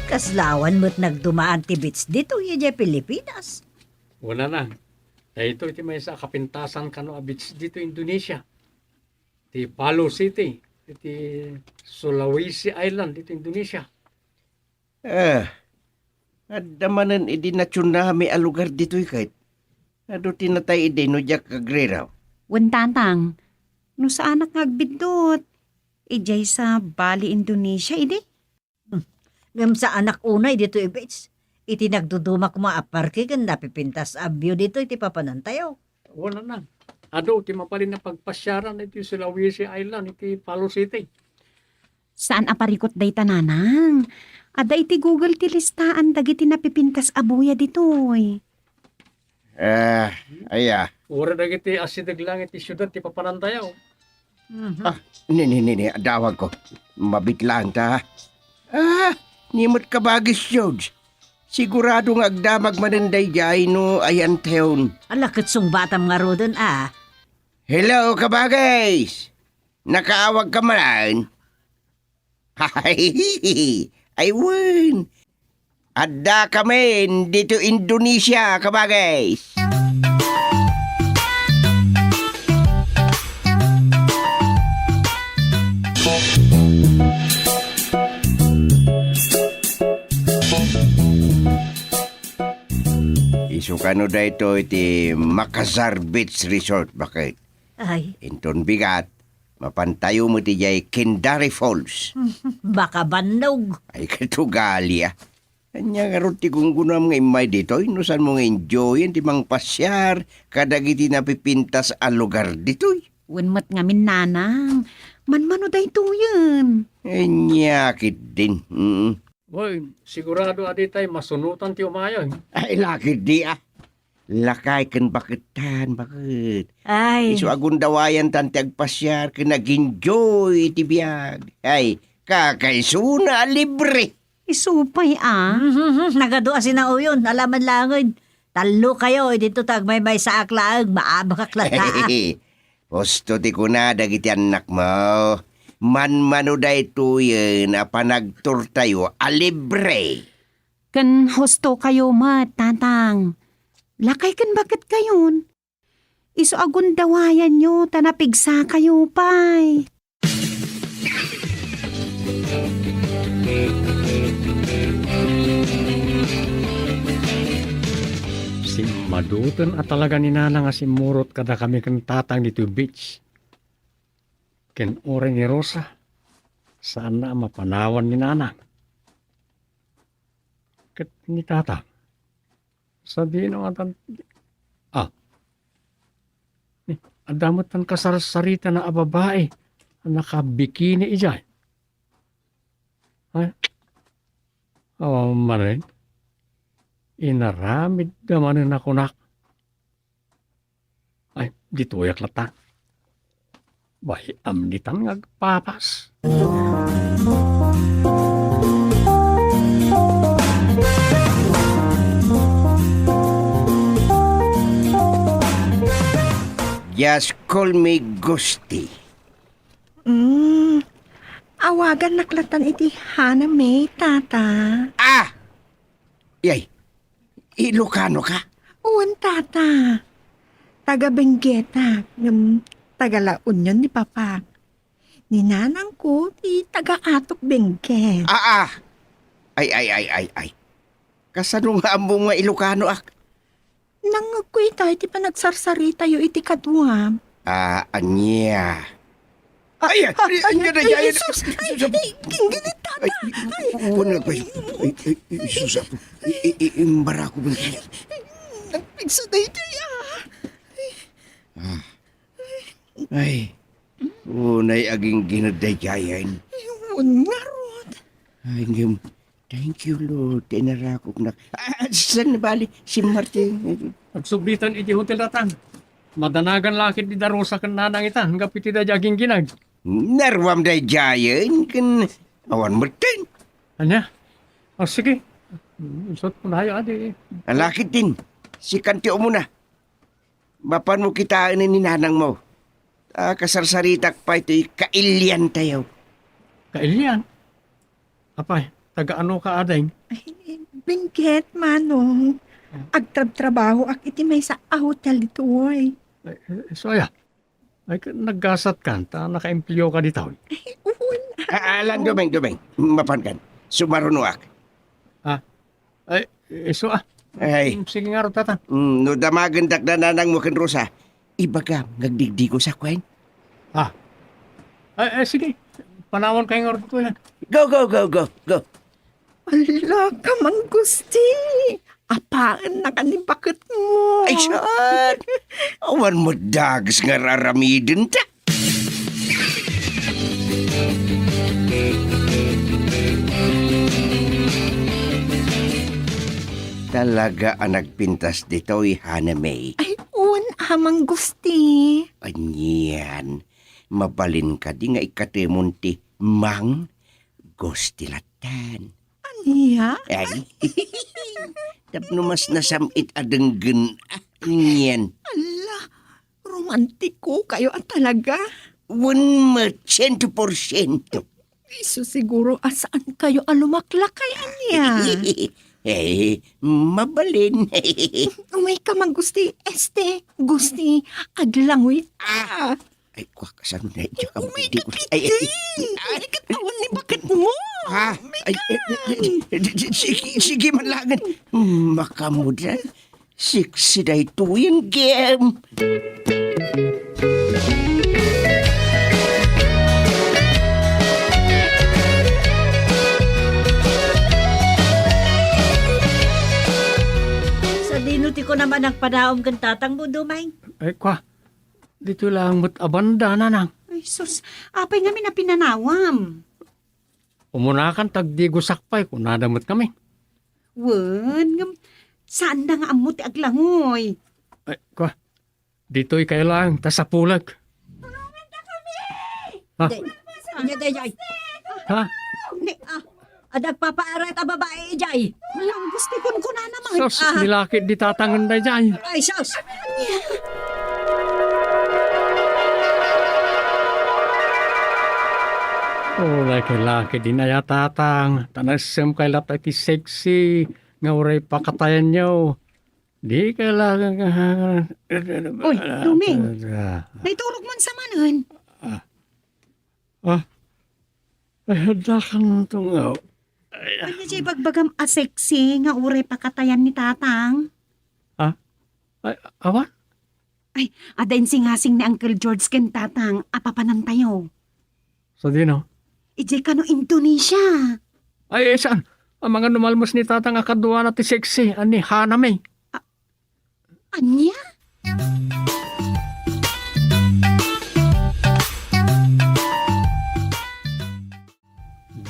Kasla awan met nagdumaan ti beach ditoy idiay Pilipinas. Wen, nanang. Daytoy ti maysa a kapintasan kano a beach ditoy Indonesia. Ti Palu City, iti Sulawesi Island, iti Indonesia. Ah, adda manen idi na-tsunami a lugar ditoy ket. Adu ti natay idi no diak agriraw. Wen, tatang, no saanak nga agbiddut, idiay sa Bali, Indonesia, idi? Hmm. Ngem saanak unay ditoy beach. Iti nagduduma koma a parke ken napipintas a view ditoy ti papanantayo. Wala na. Adu ti mabalin a pagpasiaran iti Sulawesi Island, iti Palu City. Saan a parikut dayta, nanang. Adda iti Google ti listaan dagiti napipintas a buya ditoy. Eh, aya. Uray dagiti asideg laeng iti siudad ti papanantayo. Mhm. Ah, ni, ni, ni, ni, adawag ko. Mabit laeng ta. Ah, ni met kabagis, George. Sigurado nga agdamag manen daydiay no ayantayon. Ala, ket sungbatam ngaruden, a. Hello, kabagis! Nakaawag ka manen? Ay, wen. Adda kamin dito Indonesia, kabagis. Isu kano daytoy ti Makassar Beach Resort, baket? Ay. Inton bigat, mapantayo met idiay Kendari Falls. Baka bannog. Ay, katugalia. Ania ngarud ti gunggunam nga immay ditoy no saanmo nga enjoyen ti mangpasiar kadagiti napipintas a lugar ditoy? Wen met ngamin, nanang. Manmano daytoyen? Ania ketdin. Mm. Wen, sigurado a ditay masunotan ti umayo. Ay, laketdi, a. Lakay ken baketan, baket. Ay. Isu a gundawayantan ti agpasiar ken ag-enjoy iti biag. Ay, kakaisuna a libre. Isu pay, a. Mhm, nagadu a sinaoyon, ala man laengen. Tallo kayo, idinto ta agmaymaysaak laeng, maabakak latta. Husto ti kuna dagiti annakmo. Manmano daytoyen a panagturtayo a libre. Ken husto kayo met, tatang. Lakay ken baket kayon. Isu a gundawayanyo ta napigsa kayo pay. Simmaduten a talaga ni Nana nga simmurot kadakami ken Tatang ditoy beach. Ken uray ni Rosa, saanna a mapanawan ni Nana. Ket ni Tatang, sadino ngatan, a, ni, adda met tan kasarsaritana a babai a nakabikini idiay. Ay, awan manen, inaramidda manen a kunak. Ay, ditoyak latta. Bay-am ditan nga agpapas. Just call me Gusti. Mm, awagannak latan iti Hana May, Tata. Ah! Yay, Ilocano ka? Wen, Tata. Taga Benguetak, ngem taga La Union ni Papak. Ni nanangko ti taga Atok, Benguet. Ah, ah. Ay, ay, ay, ay, ay. Kasano nga ammom nga Ilocanoak? Nangngegko ita iti panagsarsaritayo iti kaduam. Ah, ania? Ah, Ay, ah, ay, ay, ania ay, dayta? Jesus! Ay, Jesus, ay, gingginit, tata! Ay, Ay, wala pa yun. Ay, ay, ay, Jesus, apo. I, i, i, imbara ko ba? Nagpigsa dayta, ah! Ah. Ay. Unay aginggined dayta yan. Ay, wen ngarud. Ay, ngem, thank you, Lord, ta inarakopnak. Ah, saan na bali si Martin? Agsublitan iti hotel, Tatang. Madanagan la ketdi da Rosa ken Nanang ita, gapu iti dayta aginggined. Naruam daydiayen ken awan metten. Ania? Ah, sige. Isut ko nayo, adi. Alakit din. Sikan ti umuna. Mapanmo kitaen ni nanangmo. Ah, kasarsaritak pay toy kailian tayo. Kailian? Apay, taga ano ka, ading? Ay, Benguet, Manong. Ah. Agtrabtrabahoak iti maysa a hotel ditoy. Ay, eh, so, aya. Ay, ka-, naggasat kan, ta nakaempleo ka ditoy. Ay, wen. Ah, ah, alan, Domeng, Domeng. Mapan kan. Sumarunoak. Ah, ay, isu, ah. Ay. Mm, sige ngarud, Tatang. Mm, no damagendak da nanangmo ken Rosa, ibagam nga agdigdigosak, wen? Ah. Ay, ay, sige. Panawan kayo ngarud ko yan. Go, go, go, go, go. Ala, Kamang Gusti! Apaen na ka ni baketmo. Ay, saan? Awan mo dages nga raramiden ta. Talaga a nagpintas ditoy, Hana May. Ay, wen, Amang Gusti. Anian, mabalin kadi nga ikatemon ti Mang Gusti lattan. Ania? Ay, tapno mas nasam-it a denggen, ah, anian. Ala, romantiko kayo a talaga. Wen met, siento por siento. Isu siguro a saan kayo a lumaklakay, ania? Eh, mabalin. Umay ka, Mang Gusti. Este, Gusti, aglangoy ka. Ah! Ay, kwa, kasano na iti Umay ka, ay, ay, Gusti. Ay, ay, ket awan ni baketmo. Ha? Ay, ay, ay, ay, sige, sige man laengen. Makamuda. Sexy daytoyen, gem. Sadino ti kunam a nagpadaom ken tatangmo, Domeng? Ay, kwa. Ditoy laeng met a banda, nanang. Ay, sus. Apay ngamin a pinanawam? Umunakan ta agdigosak pay, kunada met kami. Wen, ngem, saanda nga ammo ti aglangoy. Ay, kwa. Ditoy kayo laeng, ta sapulek. Tulongan ta kami! Ha? Day, anya day, day. Ha? Ni, ah, adda agpapaarat a babai, jay. Walang gusto kun kunana man. Sus, ah. Nilakid di tatangen day, jay. Ay, sus. Oh, laki-laki din aya tatang. Tanasem kay latta iti sexy nga uray pakatayanyo. Di kailangan nga Uy, Doming. Naiturog man sa manen. Ah. Ah. Ay, adda kan tungaw. Ay, ah. Anya jay bagbagam a sexy nga uray pakatayan ni Tatang? Ah? Ay, awan? Ay, adda insingasing ni Uncle George ken Tatang a papanantayo. Sadino? Idiay kano Indonesia. Ay, eh, saan? Amangan no malmus ni Tatang a kaduana ti sexy, a ni Hana May. A-, ania?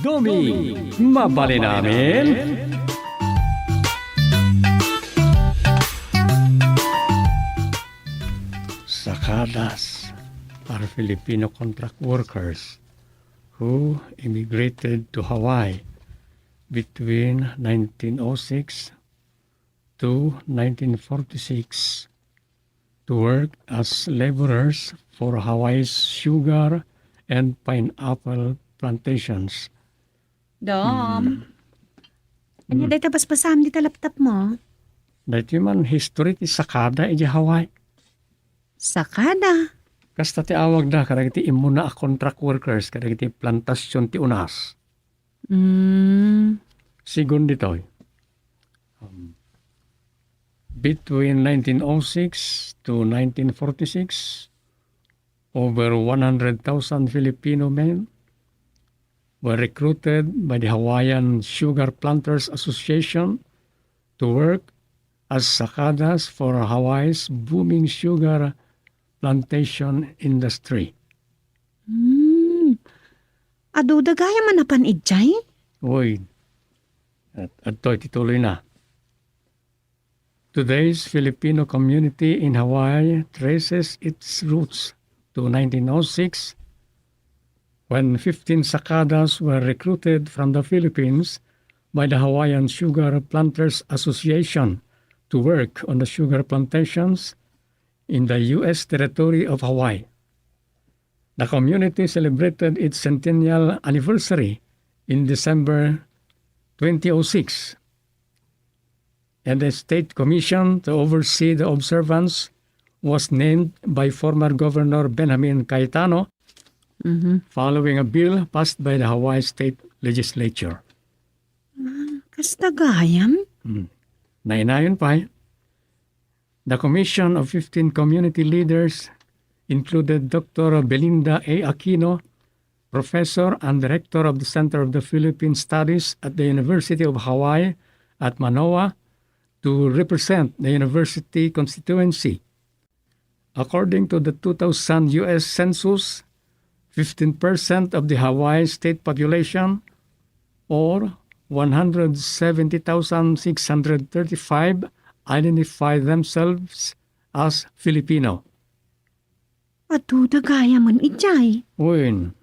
Domi, mabalin amin? Sakadas are Filipino contract workers who immigrated to Hawaii between nineteen oh six to nineteen forty-six to work as laborers for Hawaii's sugar and pineapple plantations. Dom, Hmm. Anya Hmm. dayta basbasam dita laptop mo? Daytoy man history ti sakada idiay Hawaii. Sakada? Kasta ti awagda kadagiti immuna a contract workers kadagiti plantasyon ti unas. Mm. Sigun ditoy, Between nineteen oh six to nineteen forty-six, over one hundred thousand Filipino men were recruited by the Hawaiian Sugar Planters Association to work as sakadas for Hawaii's booming sugar plantation industry. Hmm. Adu dagiti manapan idiay? Uy, at adtoy ti tuloyna. Today's Filipino community in Hawaii traces its roots to nineteen oh six, when fifteen sakadas were recruited from the Philippines by the Hawaiian Sugar Planters Association to work on the sugar plantations in the U S territory of Hawaii. The community celebrated its centennial anniversary in December twenty oh six, and a state commission to oversee the observance was named by former Governor Benjamin Cayetano, Mhm. following a bill passed by the Hawaii State Legislature. Ah, kasta gayam? Hmm. Nainayon pay, the commission of fifteen community leaders included Doctor Belinda A. Aquino, professor and director of the Center of the Philippine Studies at the University of Hawaii at Manoa, to represent the university constituency. According to the two thousand U S Census, fifteen percent of the Hawaii state population, or one hundred seventy thousand six hundred thirty-five, identify themselves as Filipino. Adda gayam idiay. Wen.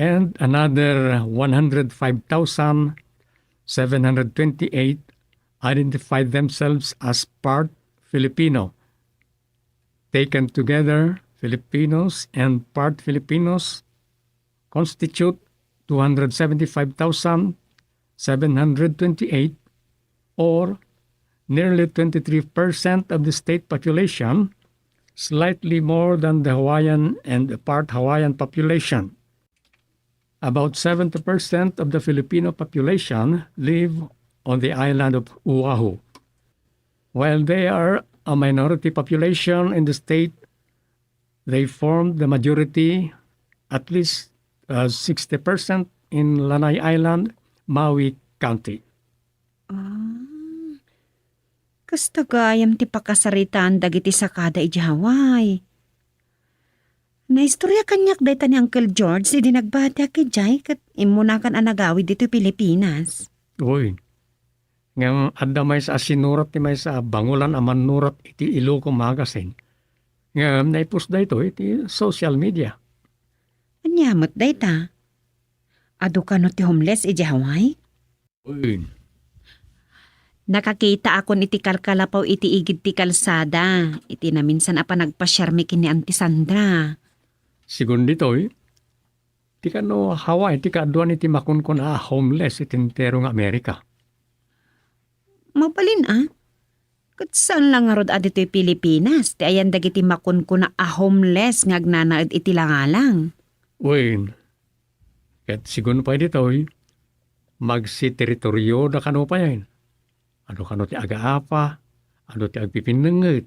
And another one hundred five thousand seven hundred twenty-eight identified themselves as part Filipino. Taken together, Filipinos and part Filipinos constitute two hundred seventy-five thousand seven hundred twenty-eight, or nearly twenty-three percent of the state population, slightly more than the Hawaiian and part Hawaiian population. About seventy percent of the Filipino population live on the island of Oahu. While they are a minority population in the state, they form the majority, at least, uh, sixty percent in Lanai Island, Maui County. Ah. Kasta gayam ti pakasaritaan dagiti sakada idiay Hawaii. Naistorya kaniak dayta ni Uncle George idi nagbatiak idiay ket immunakan a nagawid ditoy Pilipinas. Uy, ngem adda maysa a sinurat ti maysa a bangolan a mannurat iti Ilocom Magazine. Ngem naipus daytoy iti social media. Ania met dayta? Adu kano ti homeless idiay Hawaii? Uy. Nakakitaakon iti kalkalapaw iti igid ti kalsada, iti naminsan a panagpasiarmi ken ni Auntie Sandra. Sigun ditoy, ti kano Hawaii ti kaaduan iti makunkuna a homeless iti entero nga Amerika. Mabalin a? Ket saan la ngarud a ditoy Pilipinas ti ayan dagiti makunkuna a homeless nga agnanaed iti langalang? Wen, ket sigun pay ditoy, magsiteritorio da kano payen. Adu kano ti agaapa, adu ti agpipinnengnget.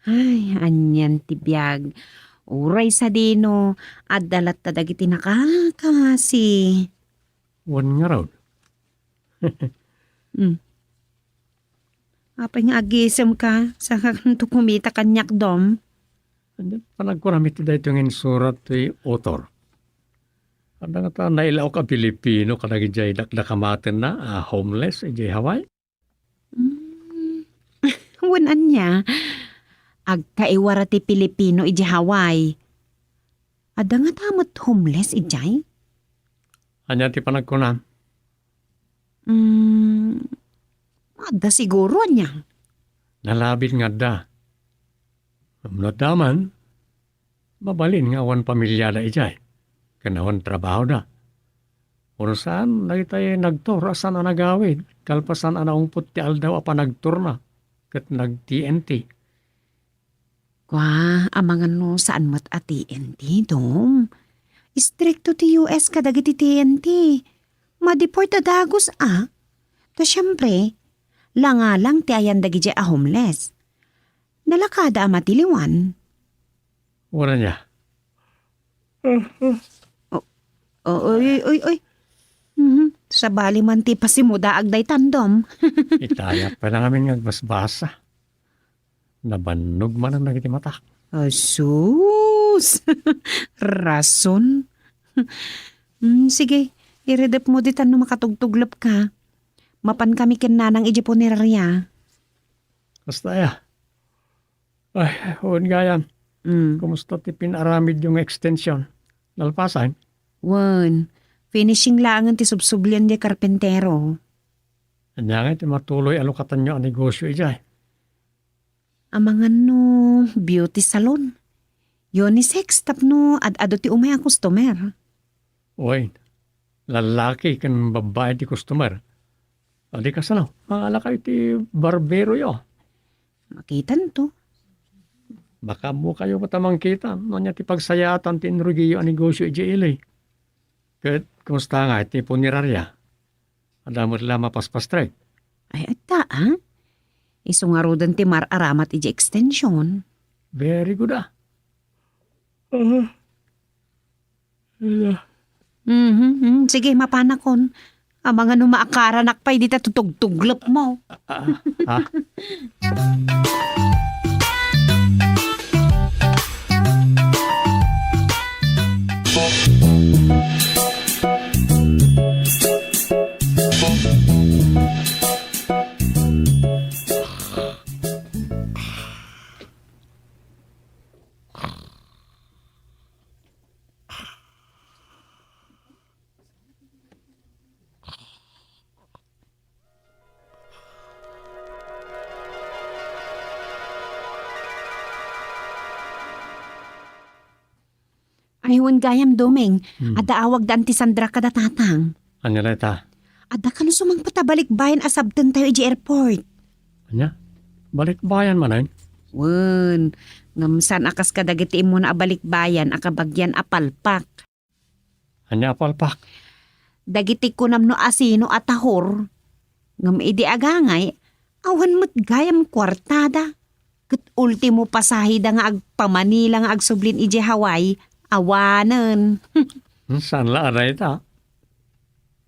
Ay, anian ti biag. Uray sadino, adda latta dagiti nakakasi. Wen ngarud. Hmm. Apay nga agisemka, saka kanto kumita kaniak, Dom? Ania, panagkunam iti daytoy nga insurat ti author. Adda ngata nailaok a Pilipino kadagidiay dakdakamatenna a homeless idiay Hawaii? Mm. Wen ania, agkaiwara ti Pilipino idiay Hawaii. Adda ngata met homeless idiay? Ania ti panagkunam? Mm, adda siguro, ania? Nalabit nga adda. Ngem no adda man, mabalin nga awan pamiliada idiay, ken awan trabahoda. Wenno saan, dagitay nagtour a saan a nagawid, kalpasan a naungpot ti aldaw a panagtourna, ket nag-T N T. Kua, amangan no saan met a T N T, Dom. Istrikto ti U S kadagiti T N T. Ma-deport a dagus a. Ta siempre, Langalang ti ayan dagidiay a homeless. Nalakada a matiliwan. Wara niya. O, oy, oy, oy, oy. Mhm. Sabali man ti pasimudaag daytan, Dom. Itayat pay la ngamin nga agbasbasa. Nabannog manen dagiti matak. Asus! Rason. Mm, sige, iridepmo ditan no makatugtuglepka. Mapankami ken nanang idiay punerarya. Kasta aya? Ay, wen gayam. Mm. Kumusta ti pin-aramidyo nga extension? Nalpasen? Wen, finishing laengen ti subsublian diay karpentero. Ania ngay ti matuloy a lukatanyo a negosyo idiay? Amangan no beauty salon. Unisex tapno ad-adu ti umay a customer. Wen, lallaki ken babbai ti customer. Adi kasano, mangalakayo ti barberoyo. Makitanto. Makaammokayo met a mangkita no ania ti pagsayaatan ti inrugiyo a negosio idiay ili. Ket kumusta ngay ti punerarya? Adda met la mapaspastrek? Ay, adda, a? Isu ngaruden ti mar-aramat idiay extension. Very good, a. Aha. Hala. Mhm, mhm. Sige, mapanakon. Amangan no maakaranak pay dita tutugtuglepmo. Ah, ah. Ay, wen gayam, Doming. Hmm. Adda awag da Auntie Sandra kada tatang. Ania dayta? Adda kano sumangpet a balikbayan a sabtentayo idiay airport. Ania? Balikbayan manen? Wen, ngem saan a kas kadagiti immuna a balikbayan a kabagian a palpak. Ania a palpak? Dagiti kunam no asino a tahor. Ngem idi agangay, awan met gayam kuartada. Ket ultimo pasaheda nga agpa-Manila nga agsublin idiay Hawaii, awanen. Hmm, saan la a dayta?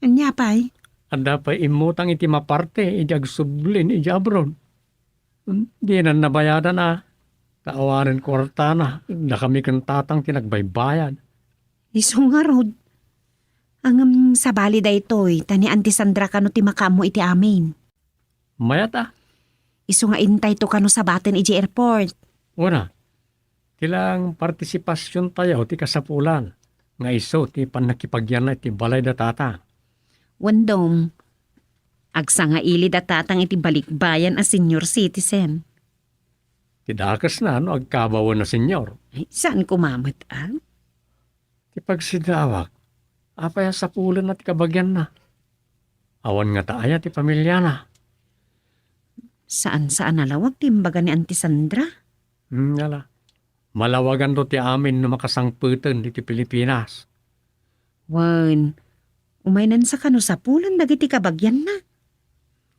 Ania pay? Adda pay immutang iti maparte idi agsublin idiay abroad. Hmm, dinan nabayadan a. Ta awanen kuartana, dakami ken tatang ti nagbaybayad. Isu ngarud. Ngem sabali daytoy, ta ni Auntie Sandra kano ti makaammo iti amin. Mayat a. Isu nga intayto kano sabaten idiay airport. Wen a, ti lang partisipasiontayo ti kasapulan nga isu ti pannakipagyanna iti balay da tatang. Wen Dom, agsangaili da tatang iti balikbayan a senior citizen. Ti dakesna no agkabawen a senior. Ay, saan koma met, a? Ti pagsiddawak, apay a sapulenna ti kabagianna? Awan ngata aya ti pamiliana? Saan-saan a lawag ti imbaga ni Auntie Sandra? Hmm, ala. Malawaganto ti amin no makasangpeten ditoy Pilipinas. Wen, umaynansa kano sapulen dagiti kabagianna.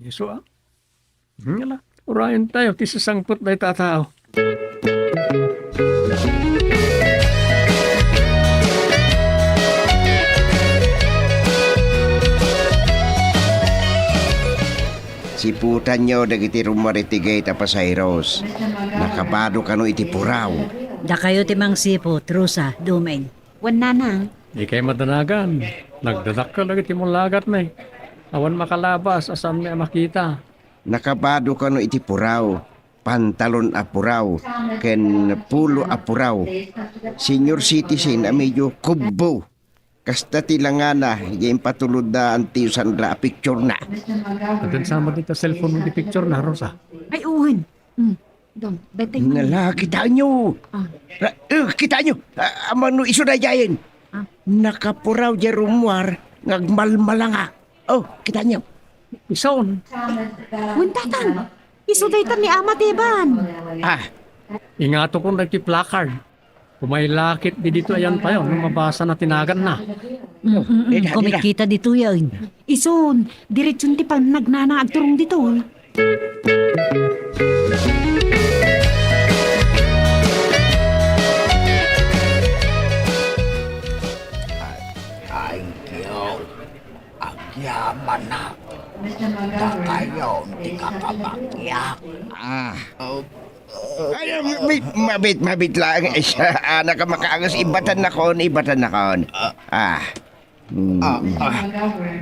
Isu a. Ngala, urayentayo ti sisangpet dayta a tao. Siputanyo dagiti rummuar iti gate a pasaheros. Nakabado kano iti puraw. Dakayo ti mangsiput, Rosa, Doming. Wen, Nanang. Dikay madanagan. Nagdadakkel dagiti mulagatmi. Awan makalabas a saanmi a makita. Nakabado kano iti puraw, pantalon a puraw, ken polo a puraw. Senior citizen a medyo kubbo. Kasta ti langana, ya impatulod da Auntie Sandra a picture na. Adan sama dita cellphone mo di picture na, Rosa. Ay, uwan. Hmm. Dong, daytoy man. Nala, kitaenyo. Ah. Ra-, eh, kitaenyo. Ah, amano isu daydiayen. Ah. Nakapuraw diay rummuar nga agmalmalanga. Oh, kitaenyo. Isun. Wen, tatang. Isu dayta ni Ama Teban. Ah. Ingatokon daytoy placard. Kumailakit di ditoy ayan tayo no mabasa na ti naganna. Mm, mm, mm. Dida, dida. Kumikita ditoy, ay. Isun, diretson ti pannagnana agturong ditoy. Thank you. Agyamanak. Dakayon ti kakabagyak. Ah. Oh, oh, ay, mabit, mabit, mabit lang. Ay, siya, ah, nakamakaangas. Ibatan nakon, ibatan nakon. Ah. Mm. Ah, ah.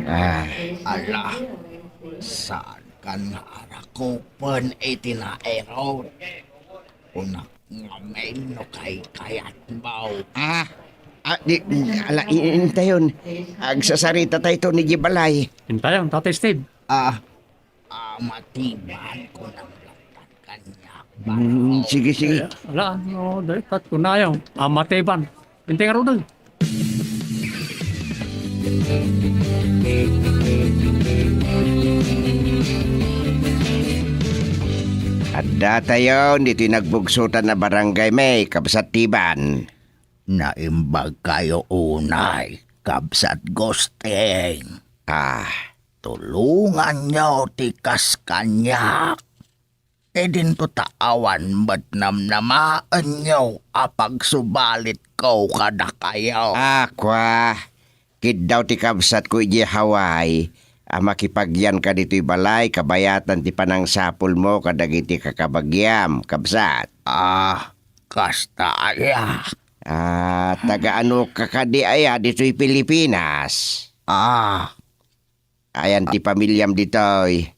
Ah. Ala, saan kan nga arakupen iti nairod? Kunak ngamin no kaykayatmo. Ah, ah, di, ala, in-, intayon. Agsasarita tayo ni di balay. Intayon, Tatay Steve. Ah, ah, matiban ko nang laktan kanya. Mm, sige, sige. Eh, ala, no, dahil tat kunayo. Ah, matiban. Intayon, Rodel. Adda tayo ditoy nagbugsotan a barangay, may kabsat Tiban. Naimbag kayo unay, kabsat Gusting. Ah. Tulunganyo ti kas kaniak. Idinto ta awan met namnamaenyo a pagsubalitko kadakayo. Ah, kua. Kiddaw ti kabsatko idiay Hawaii a makipagyan kaditoy balay kabayatan ti panangsapulmo kadagiti kakabagiam, kabsat. Ah, kasta aya? Ah, taga-ano ka kadi aya ditoy Pilipinas? Ah, Ayan ti pamiliam ditoy.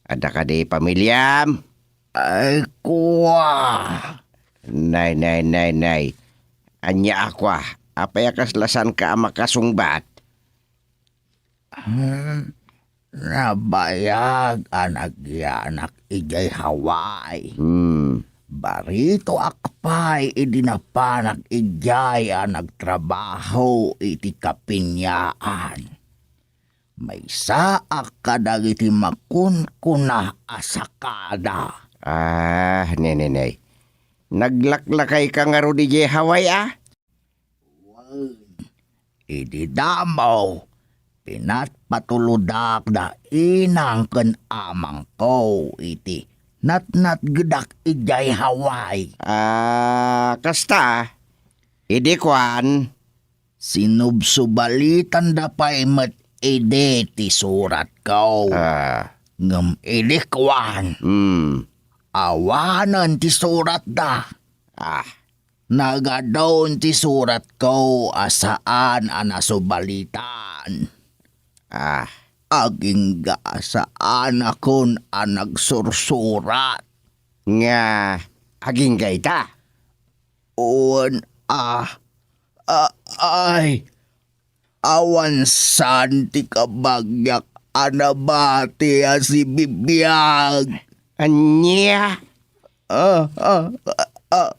Adda kadi pamiliam? Ay, kua. Nay, nay, nay, nay. Ania a kua? Apay a kasla saanka a makasungbat? Hmm, nabayag a nagyanak idiay Hawaii. Hmm. Baritoak pay idi napanak idiay a nagtrabaho iti kapinyaan. Maysaak kadagiti makunkuna a sakada. Ah, ne, ne, ne. Naglaklakayka ngarud idiay Hawaii, a? Wen, idi damo, pinatpatulodak da inang ken amangko iti natnatgedak idiay Hawaii. Ah, kasta, idi kuan, Sinubsubalitanda pay met idi ti suratko. Ah. Ngem idi kuan, hmm, awanen ti suratda. Ah. Nagadun ti suratko a saan a nasubalitan. Ah. Agingga a saanakon a nagsursurat. Nga agingga ita? Wen, ah, a-, ay, awan saan ti kabagiak a nabati a sibibiag. Ania? Ah, ah, ah, ah.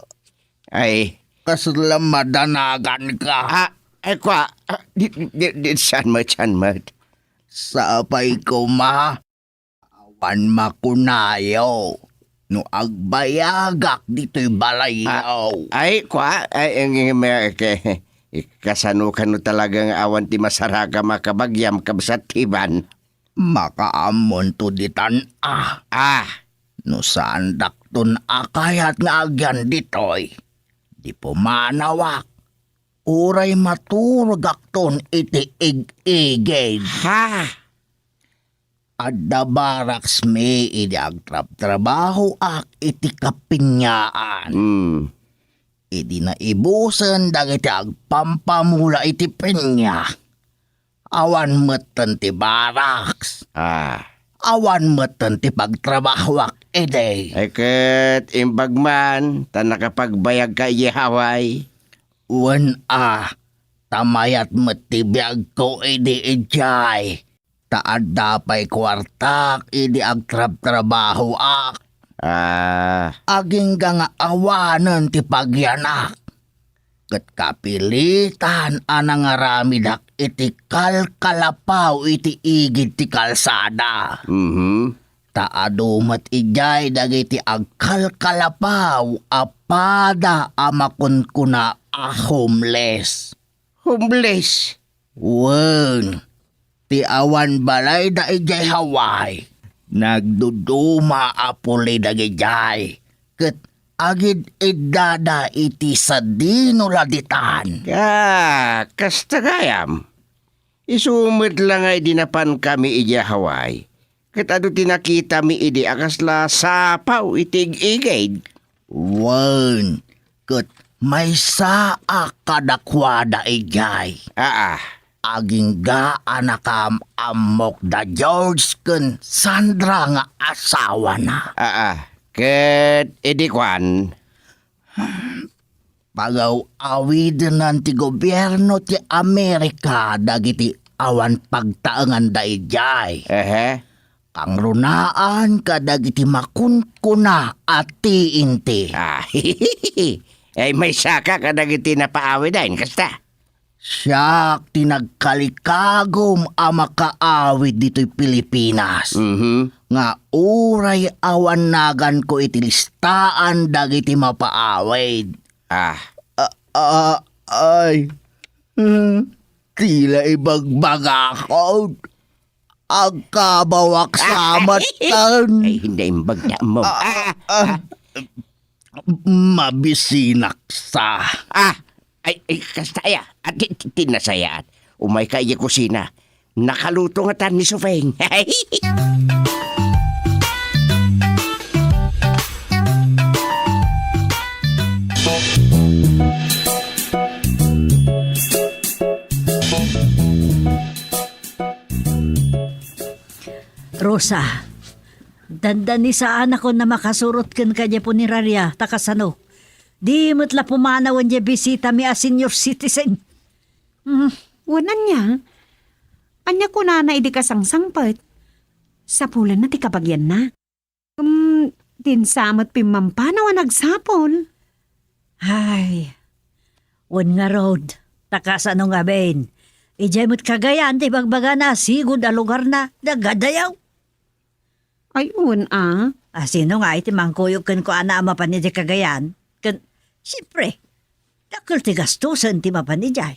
Ay. Kasla madanaganka. Ah, ay, kua, ah, di, di, di, saan met, saan met? Sapay koma, awan makunayo no agbayagak ditoy balayyo. Ah, ay, kua, ay, ang, ang, ang, ke-, kasano kano talaga nga awan ti masarakam a kabagiam, kabsat Tiban? Makaammonto ditan a. Ah. No saandakton a kayat nga agyan ditoy, di pumanawak, uray maturogakton iti ig-igid. Ha? Adda barracks mi idi agtrabtrabahoak iti kapinyaan. Hmm. Idi naibusen dagiti agpampamula iti pinya, awan metten ti barracks. Ah. Awan metten ti pagtrabahoak idi. Ay ket imbag man ta nakapagbayagka idiay Hawaii. Wen a, ta mayat met ti biagko idi idiay. Ta adda pay kuartak idi agtrabtrabahoak. Ah. Agingga nga awanen ti pagyanak. Ket kapilitan a nangaramidak iti kalkalapaw iti igid ti kalsada. Mhm. Ta adu met idiay dagiti agkalkalapaw a pada a makunkuna a homeless. Homeless? Wen, ti awan balayda idiay Hawaii, Nagduduma a puli dagidiay, ket agid-iddada iti sadino la ditan. Ah, kasta gayam. Isu met la nga idi napankami idiay Hawaii, ket adu ti nakitami idi a kasla sapaw iti ig-igid. Wen, ket maysa a kadakuada idiay. Aa. Agingga a nakaam-ammok da George ken Sandra nga asawana. Aa, ket idi kuan, pagaw-awidenan ti gobierno ti Amerika dagiti awan pagtaenganda idiay. Ehe. Kangrunaan kadagiti makunkuna a T N T. Ah, ay, maysaka kadagiti napaawiden, kasta? Siak ti nagkalikagum a makaawid ditoy Pilipinas, Mhm. nga uray awan naganko iti listaan dagiti mapaawid. Ah. Ah, ah, ay. Hmm, tila ibagbagakon. Agkabawak sa matan. Ay, hindi imbag na mo. Ah, Ah, ah, ah. Mabisinak sa. Ah, ay, ay, kasta aya. At ti, ti, ti nasayaat. Umay ka iya kusina. Nakaluto nga tan ni Supeng. Rosa, dandanisaanakon a makasurot kenka diay puneraria, ta kasano? Di met la pumanawen diay bisitami a senior citizen. Hmm, wen ania? Ania kunana idi kasangsangpet? Sapulenna ti kabagianna. Hmm, dinsa met pimmampanaw a nagsapul. Ay, wen ngarud, ta kasano ngamin? Idiay met Cagayan ti ibagbagana a sigud a lugarna, dagadayaw. Ay, wen a. A, sino nga iti mangkuyog kenkuana a mapan idiay Cagayan? Ken, siempre, dakkel ti gastusen ti mapan idiay.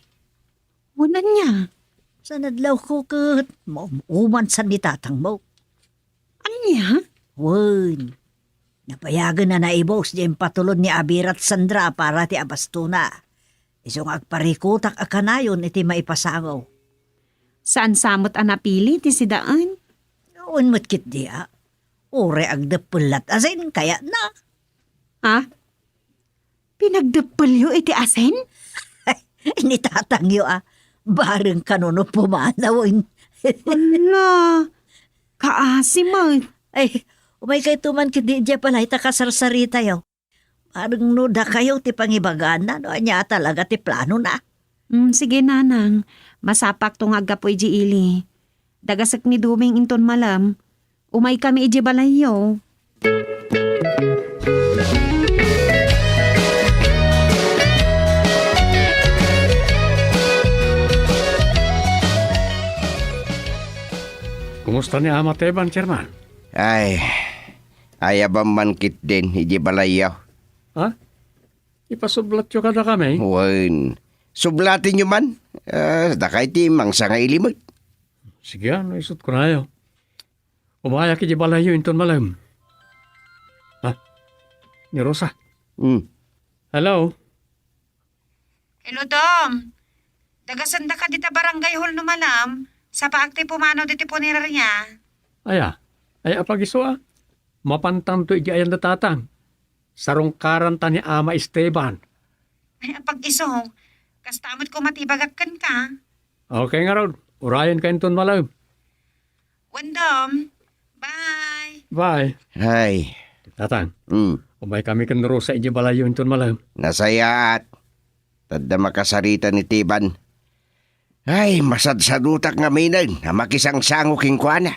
Wen ania? San adlawko ket maum-uman san ni tatangmo. Ania? Wen, napayagen a naibus diay impatulod ni Abira ken Sandra para ti abastona. Isu nga agparikutak a kanayon iti maipasango. Saan sa met a napili ti sidaen? Wen met ketdi a. Uray agdeppel lat asin, kayatna. Ha? Pinagdeppelyo iti asin? Ni tatangyo a. Bareng kano no pumanawen. Ala, kaasi met. Ay, umaykayto man ketdi idiay balay ta kasarsaritayo. Bareng no dakayo ti pangibagana no ania a talaga ti planona. Mm, sige, nanang. Masapakto nga aggapu idiay ili. Dagasek ni Duming inton malem. Umaykami idiay balayyo. Kumusta ni Ama Teban, Chairman? Ay, ayabam man ketdin idiay balayyo. Ha? Ipasublatyo kadakami? Wen, sublatenyo man. Ah, dakay ti mangsa nga ili met. Sige, no isut' kunayo. Umayak idiay balayyo inton malem. Ha? Ni Rosa? Hmm. Hello? Hello, Dom. Dagasendaka dita barangay hall no malem. Sapaak ti pumanaw ditoy puneraria. Aya, aya a pagiso a. Mapantanto idiay ayan da tatang. Sarungkaranta ni Ama Esteban. Ay, apag-iso, kasta met koma ti ibagak kenka. Okay ngarud, urayenka inton malem. Wen, Dom. Bye. Bye. Ay. Tatang, Mm. umaykami ken Rosa idiay balayyo inton malem. Nasayaat. Tadda makasarita ni Teban. Ay, masadsadutak ngaminen a makisangsango kenkuana.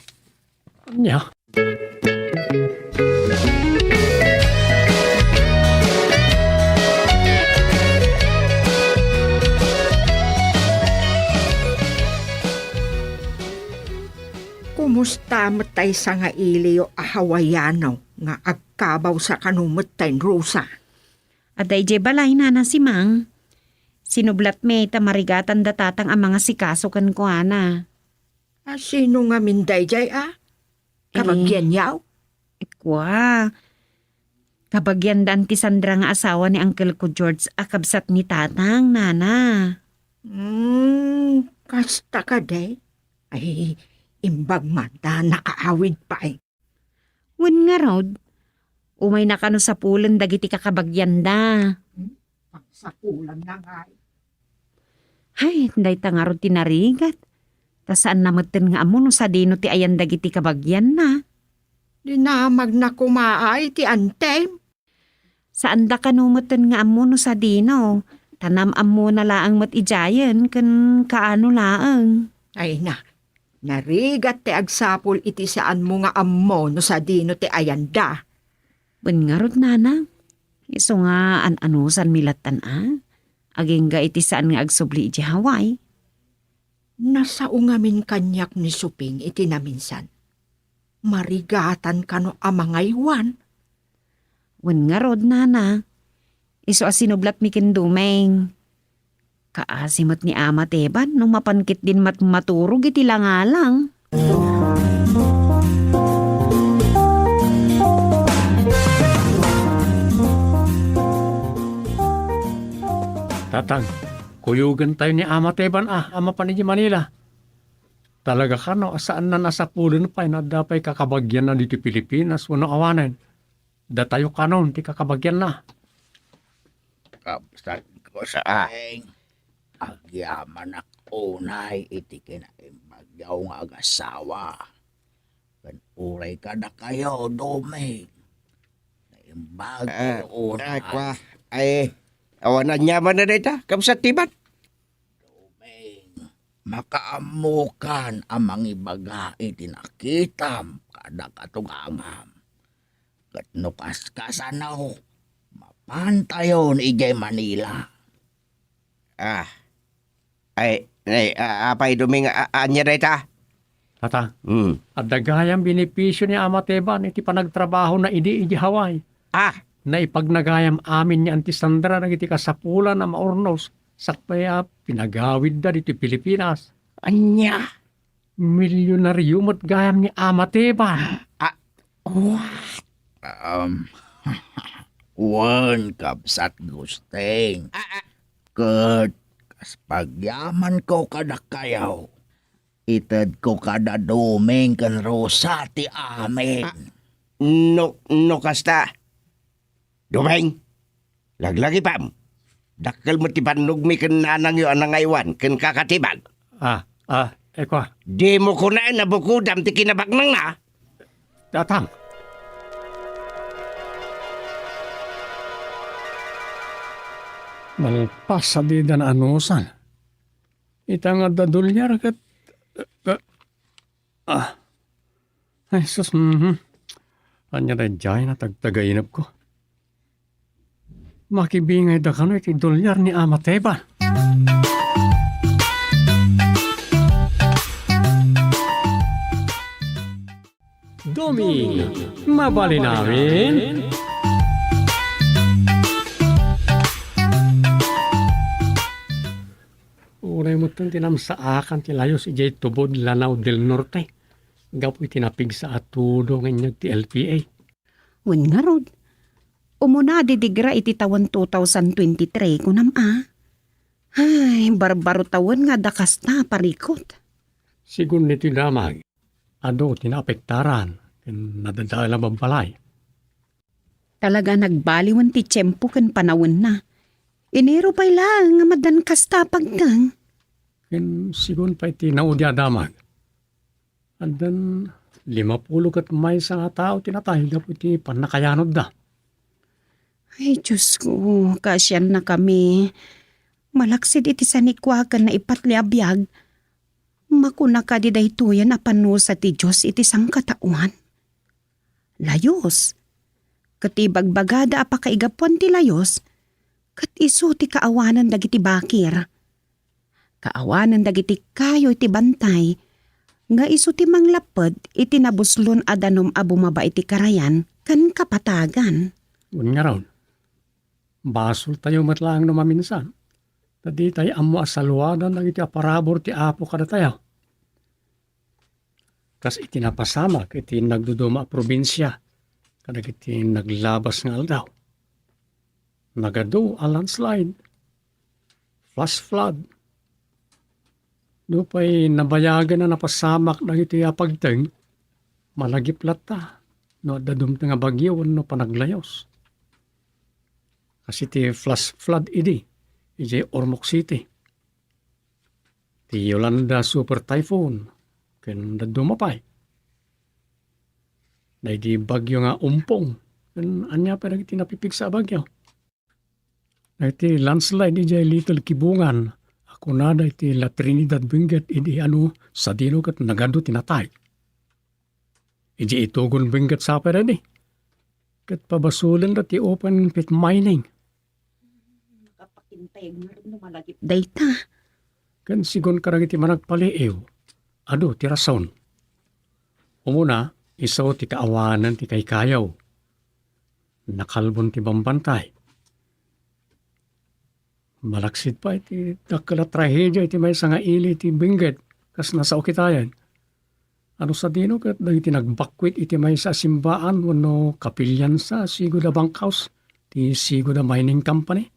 Ania? Kumusta met tay sangailiyo a Hawaiano nga agkabaw sa kano met tay Rosa? Adda idiay balay, Nana Simang. Sinublatmi ta marigatan da tatang a mangasikaso kenkuana. A, sino ngamin daydiay a? Kabagianyo? Kua, kabagian da Auntie Sandra nga asawa ni Uncle ko George a kabsat ni Tatang, Nana. Hmm, kasta kadi? Ay, imbag man ta nakaawid pay. Wen ngarud, umayna kano sapulen dagiti kakabagianda. Hmm, pagsapulanna ngay. Hay, dayta ngarud ti narigat. Ta saanna metten nga ammo no sadino ti ayan dagiti kabagianna. Dinamagna koma ay ti antem. Saanda kano metten nga ammo no sadino, ta naam-ammona laeng met idiayen ken kaano laeng. Ay na, narigat ti agsapul iti saanmo nga ammo no sadino ti ayanda. Wen ngarud, Nana, isu nga an-anusanmi lattan a, agingga iti saan nga agsubli iti Hawaii. Nasao ngamin kaniak ni Suping iti naminsan. Marigatan kano a mangaywan? Wen ngarud, Nana, isu a sinublatmi ken Dumeng. Kaasi met ni Ama Teban no mapan ketdin mat-, maturog iti langalang. Tatang, kuyogentayo ni Ama Teban a, a mapan idiay Manila. Talaga kano a saanna a sapulen pay no adda pay kakabagianna ditoy Pilipinas wenno awanen. Datayo kanon ti kakabagianna. Kabsat ko sa aeng, agyamanak unay iti kinaimbagyo nga agasawa. Ken uray kadakayo, Doming. Naimbag Ah, unay. Ay, kwa. Ay, awan aniaman na dayta, kabsat Teban. Doming, makaammokan a mangibaga iti nakitam kada katugangam. Ket no kaskasano, mapantayon idiay Manila. Ah. Ay, ay, a-, apay Doming, a-, ania dayta? Tata, Hmm. adda gayam benepisio ni Ama Teban iti panagtrabahona idi idiay Hawaii. Ah. Naipagnagayam amin ni Auntie Sandra dagiti kasapulan a maurnos sakbay a pinagawidda ditoy Pilipinas. Ania? Milyonario met gayam ni Ama Teban. Ah, what? Um, wen, kabsat Gusting. Ah, ah. Ket kas pagyamanko kadakayo, itedko kada Doming ken Rosa ti amin. Ah, no, no kasta, Doming, laglagipem. Dakkel met ti bannogmi ken nanangyo a nangaywan ken kakateban. Ah, ah, ekwa. Dimo kunaen a bukodam ti kinabaknangna? Tatang. Malpas a dida naanusan. Ita nga adda dolyar ket, ket, ah. Ay, sus, mhm. Ania daydiay nga tagtagainepko? Makibingayda kano iti dolyar ni Ama Teban. Doming, mabalin amin? Uray metten ti namsaakan ti layus idiay Tubod, Lanao del Norte, gapu iti napigsa a tudo nga inyag ti L P A. Wen ngarud, umuna didigra iti tawen two thousand twenty-three, kunam a? Ay, barbaro tawen nga adda kasta a parikut. Sigun ditoy damag, adu ti naapektaran ken nadadael a babbalay. Talaga a nagbaliwen ti tiempo ken panawenna. Enero pay laeng nga maddan kasta a pagteng. Ken sigun pay ti naudi a damag, addan limapulo ket maysa nga tao ti natay gapu iti pannakayanodda. Ay, Diosko, kaasiannakami. Malaksid iti sanikua ken naipatli a biag, makuna kadi daytoyen a panusa ti Dios iti sangkataoan? Layus. Ket ti ibagbagada a pakaigapuan ti layus, ket isu ti kaawanan dagiti bakir. Kaawanan dagiti kayo iti bantay, nga isu ti manglapped iti nabuslon a danum a bumaba iti karayan ken kapatagan. Wen ngarud, basoltayo met laeng no maminsan, ta ditay ammo a saluadan dagiti aparabur ti Apo kadatayo. Kas iti napasamak iti nagduduma a probinsia kadagiti naglabas nga aldaw. Nagadu a landslide, flash flood. Nupay nabayagen a napasamak dagiti apagteng, malagip latta no adda dumteng a bagyo wenno panaglayus. Kas iti flash flood idi, idiay Ormoc City. Ti Yolanda Super Typhoon, ken dadduma pay. Daydi bagyo nga Umpong, ken ania pay dagiti napipigsa a bagyo. Dagiti landslide idiay Little Kibungan, a kunada iti La Trinidad Benguet idi ano sadino ket nagadu ti natay. Idiay Itogon Benguet sa pay daydi. Ket pabasolenda ti open pit mining. Nakapakintayag ngarud no malagip dayta. Ken sigun kadagiti managpaliiw, adu ti rason. Umuna, isu ti kaawanan ti kaykayaw. Nakalbon ti bambantay. Malaksid pay ti dakkel a trahedia iti maysa nga ili ti Benguet, kas nasao kitaen. Ano sadino ket dagiti nagbakwit iti maysa a simbaan wenno kapilian sa sigud a bunkhouse ti sigud a mining company?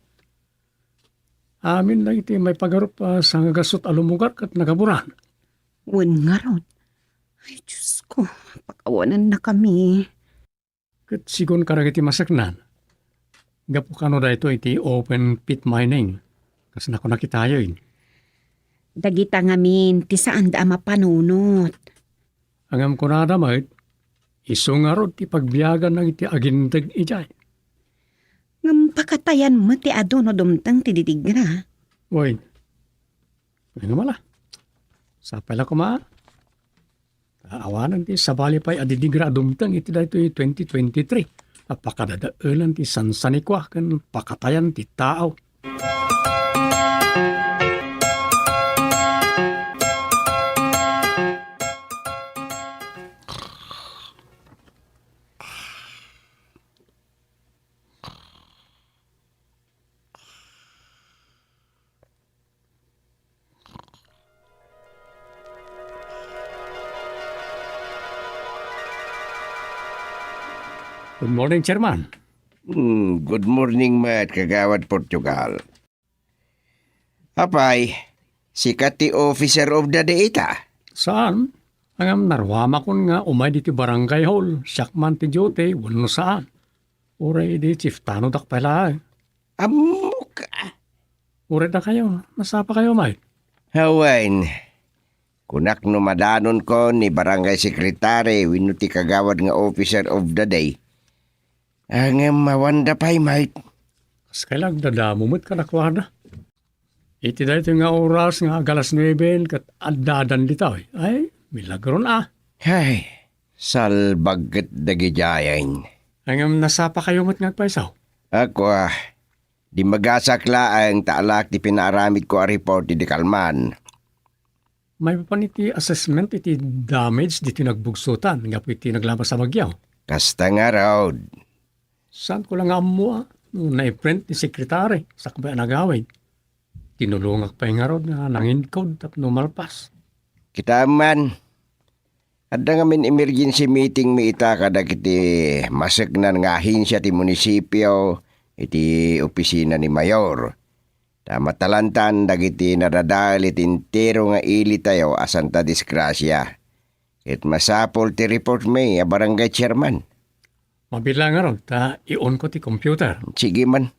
Amin dagiti maipagarup a sangagasut a lumugar ket nagaburan. Wen ngarud. Ay, Diyos ko, pakawanannakami. Ket sigun kadagiti maseknan, gapu kano daytoy iti open pit mining, kas nakuna kitayen. Dagita ngamin ti saanda a mapanunot. Ngem kunada met, isu ngarud ti pagbiagan dagiti aginteg idiay. Ngem pakatayan met ti adu no dumteng ti didigra. Wen, ngem ala, sapay la koma. Awanen ti sabali pay a didigra a dumteng iti daytoy twenty twenty-three a pakadadaelan ti sansanikua ken pakatayan ti tao. Good morning, Chairman. Hmm, good morning met, Kagawad Portugal. Apay, sika ti officer of the day ita? Saan? Ngem naruamakon nga umay ditoy barangay hall, siak man ti duty, wenno saan. Uray idi chief tano dak pay laeng. Ammok, ah. Uray dakayo, nasapa kayo, Mike? Awen, kunak no madanonko ni barangay secretary wenno ti kagawad nga officer of the day. Ngem awanda pay, Mike. Kas kay la agdadamo met kadakuada. Iti daytoy nga oras nga agalas nuebe ket addadan ditoy. Ay, milagron a. Ay, salbag ket dagidiayen. Ngem nasapa kayo met nga agpayso? Ako, ah, di magasak laeng ta alaak ti pinaaramidko a report idi kalman. Maipapan iti assessment iti damage ditoy nagbugsotan gapu iti naglabas a bagyo. Kasta ngarud. Saanko la nga ammo, ah, no naiprint ni sekretary sakbay a nagawid. Tinulongak pay ngarud nga nanginkod tapno malpas. Kitaem man, adda ngamin emergency meeting mi ita kadagiti maseknan nga ahensia ti munisipio iti opisina ni Mayor. Ta matalantan dagiti nadadael iti entero nga ilitayo a santa disgrasia. Ket masapul ti report mi a barangay chairman. Mabilang ngarud ta i-on ko ti computer. Sige man.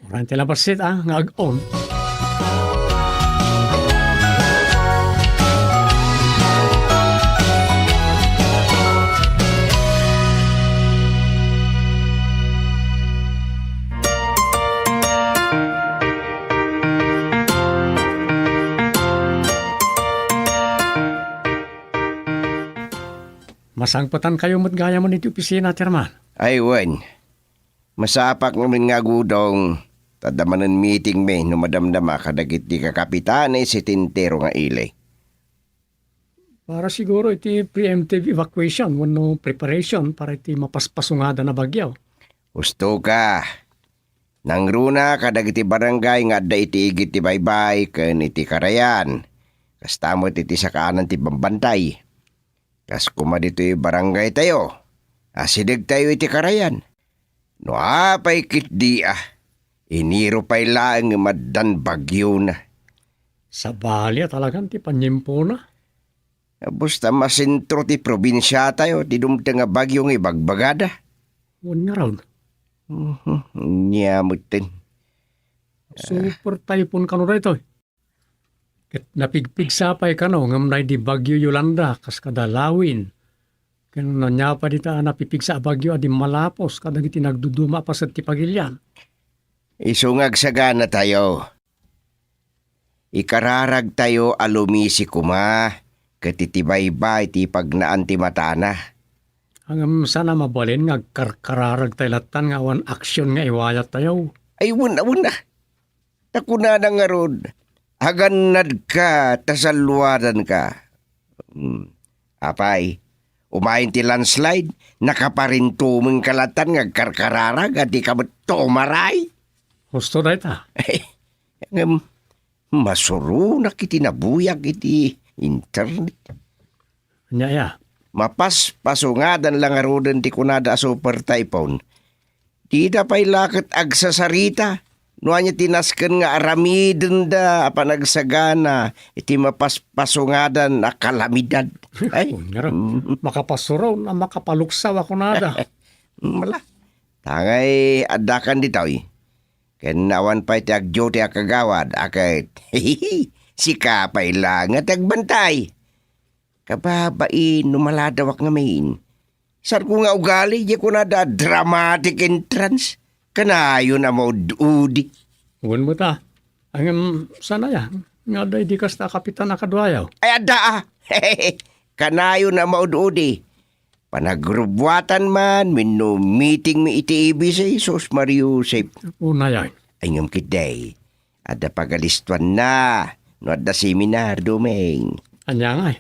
Uray ti labassit, ah, nga ag-on. Masangpetan kayo met gayam iti opisina, Chairman. Ay, wen. Masapak ngamin nga agudong, ta adda manen meeting mi no madamdama kadagiti kakapitanes iti entero nga ili. Para siguro iti preemptive evacuation wenno preparation para iti mapaspasungada a bagyo. Husto ka. Nangruna kadagiti barangay nga adda iti igid ti baybay ken iti karayan. Kasta met iti sakaanan ti bambantay. Kas koma ditoy barangaytayo, asidegtayo iti karayan. No apay ketdi a, iniro pay laeng nga addan bagiona. Sabali a talagan ti panyimpona. Basta masentro ti probinsiatayo ti dumteng a bagio nga ibagbagada. Wen ngarud. Mhm, ania metten. Super typhoon kano daytoy. Ket napigpigsa pay kano ngem daydi Bagyo Yolanda kas kada lawin. Ken ania pay dita a napipigsa a bagyo a dimmalapos kadagiti nagduduma a paset ti pagilian. Isu nga agsaganatayo. Ikararagtayo a lumisi koma ket iti baybay ti ipagnaan ti matana. Ngem saan a mabalin nga agkarkararagtay lattan nga awan aksyon nga iwayattayo. Ay, wen a, wen a. Ta kunana ngarud, "Agannadka, ta salluadanka." Hmm. Apay, umayen ti landslide, nakaparintumengka lattan nga agkarkararag, a dika met tumaray? Husto dayta. Ngem, masuronak iti nabuyag iti internet. Ania aya? Mapaspasungadan la ngaruden ti kunada a super typhoon. Dida pay la ket agsasarita no ania ti nasken nga aramidenda a panagsagana iti mapaspasungadan a kalamidad. Ay, Wen ngarud, mm. Makapasuron a makapaluksaw a kunada. Mala. Tangay addakan ditoy. Ken awan pay ti agdiyo ti akagawad, a ket, sika pay la nga ti agbantay. Kababain no maladawak ngamin. Saanko nga ugali, di kunada a dramatic entrance. Kanayon a maud-udi. Wen met a. Ngem, saan aya? Nga adda idi kasta a kapitan a kaduayo? Ay, adda a. Kanayon a maud-udi. Panagrubuatan man, wenno meeting mi iti A B C, sus, Maria Josep. Unay ay. Ay, ngem ketdi, adda pagalistuanna no adda seminar, Doming. Ania ngay?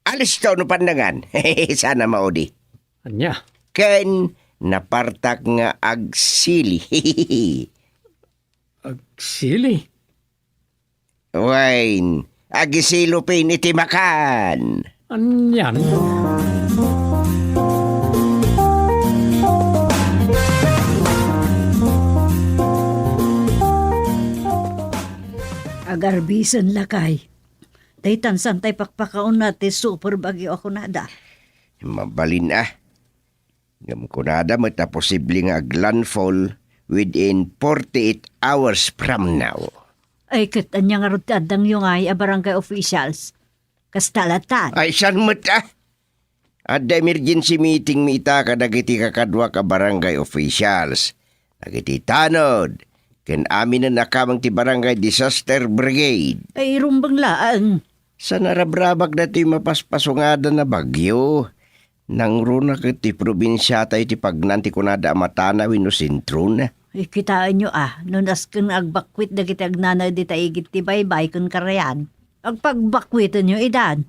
Alisto no pandangan. Saan a maudi. Ania? Ken napartak nga agsili. Agsili? Wen, agisilo pin iti makan. Anian? Agarbisen, lakay. Daytan saan tay pakpakaonna ti super bagyo a kunada. Mabalin a. Ngem kunada met a posible nga aglandfall within forty-eight hours from now. Ay, ket ania ngarud ti addangyo ngay a barangay officials? Kasta lattan. Ay, saan met a? Adda emergency meeting mi ita kadagiti kakaduak a barangay officials, dagiti tanod, ken aminen a kameng ti Barangay Disaster Brigade. Ay, rumbeng laeng. Sa narabrabak datoy mapaspasungadan a bagyo, nangruna ket ti probinsiatayo ti pagnaan ti kunada a matana wenno sentrona. Ay, kitaenyo a, no nasken nga agbakwit dagiti agnanaed ita igid ti baybay ken karayan, agpagbakwitenyo idan.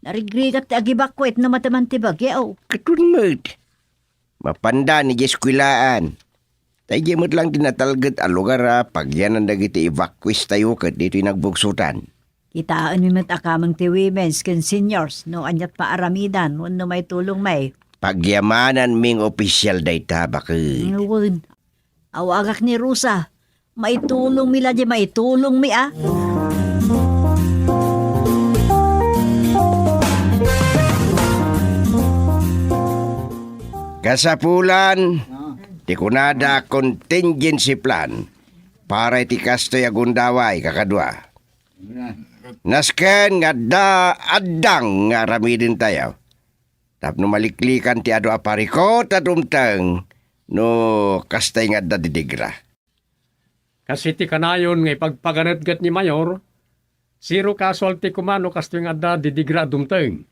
Narigrigat ti agibakwit no mateman ti bagyo. Ket wen met, mapandan idiay eskuelaan. Ta idiay met lang ti natalget a lugar a pagyanan dagiti evacuees tayo ket ditoy nagbugsotan. Kitaenmi met a kameng ti women's ken seniors no aniat paaramidan wenno maitulongmi. Pagyamananming opisyal dayta, baket. Wen. Awagak ni Rosa. Maitulongmi la di maitulongmi a. Kasapulan ti kunada a contingency plan para iti kastoy a gundaway, kakadua. Nasken nga adda addang nga aramidentayo tapno maliklikan ti adu a parikut a dumteng no kastay nga adda didigra. Kas iti kanayon nga ipagpaganetget ni Mayor, zero casualty koma no kastoy nga adda didigra a dumteng.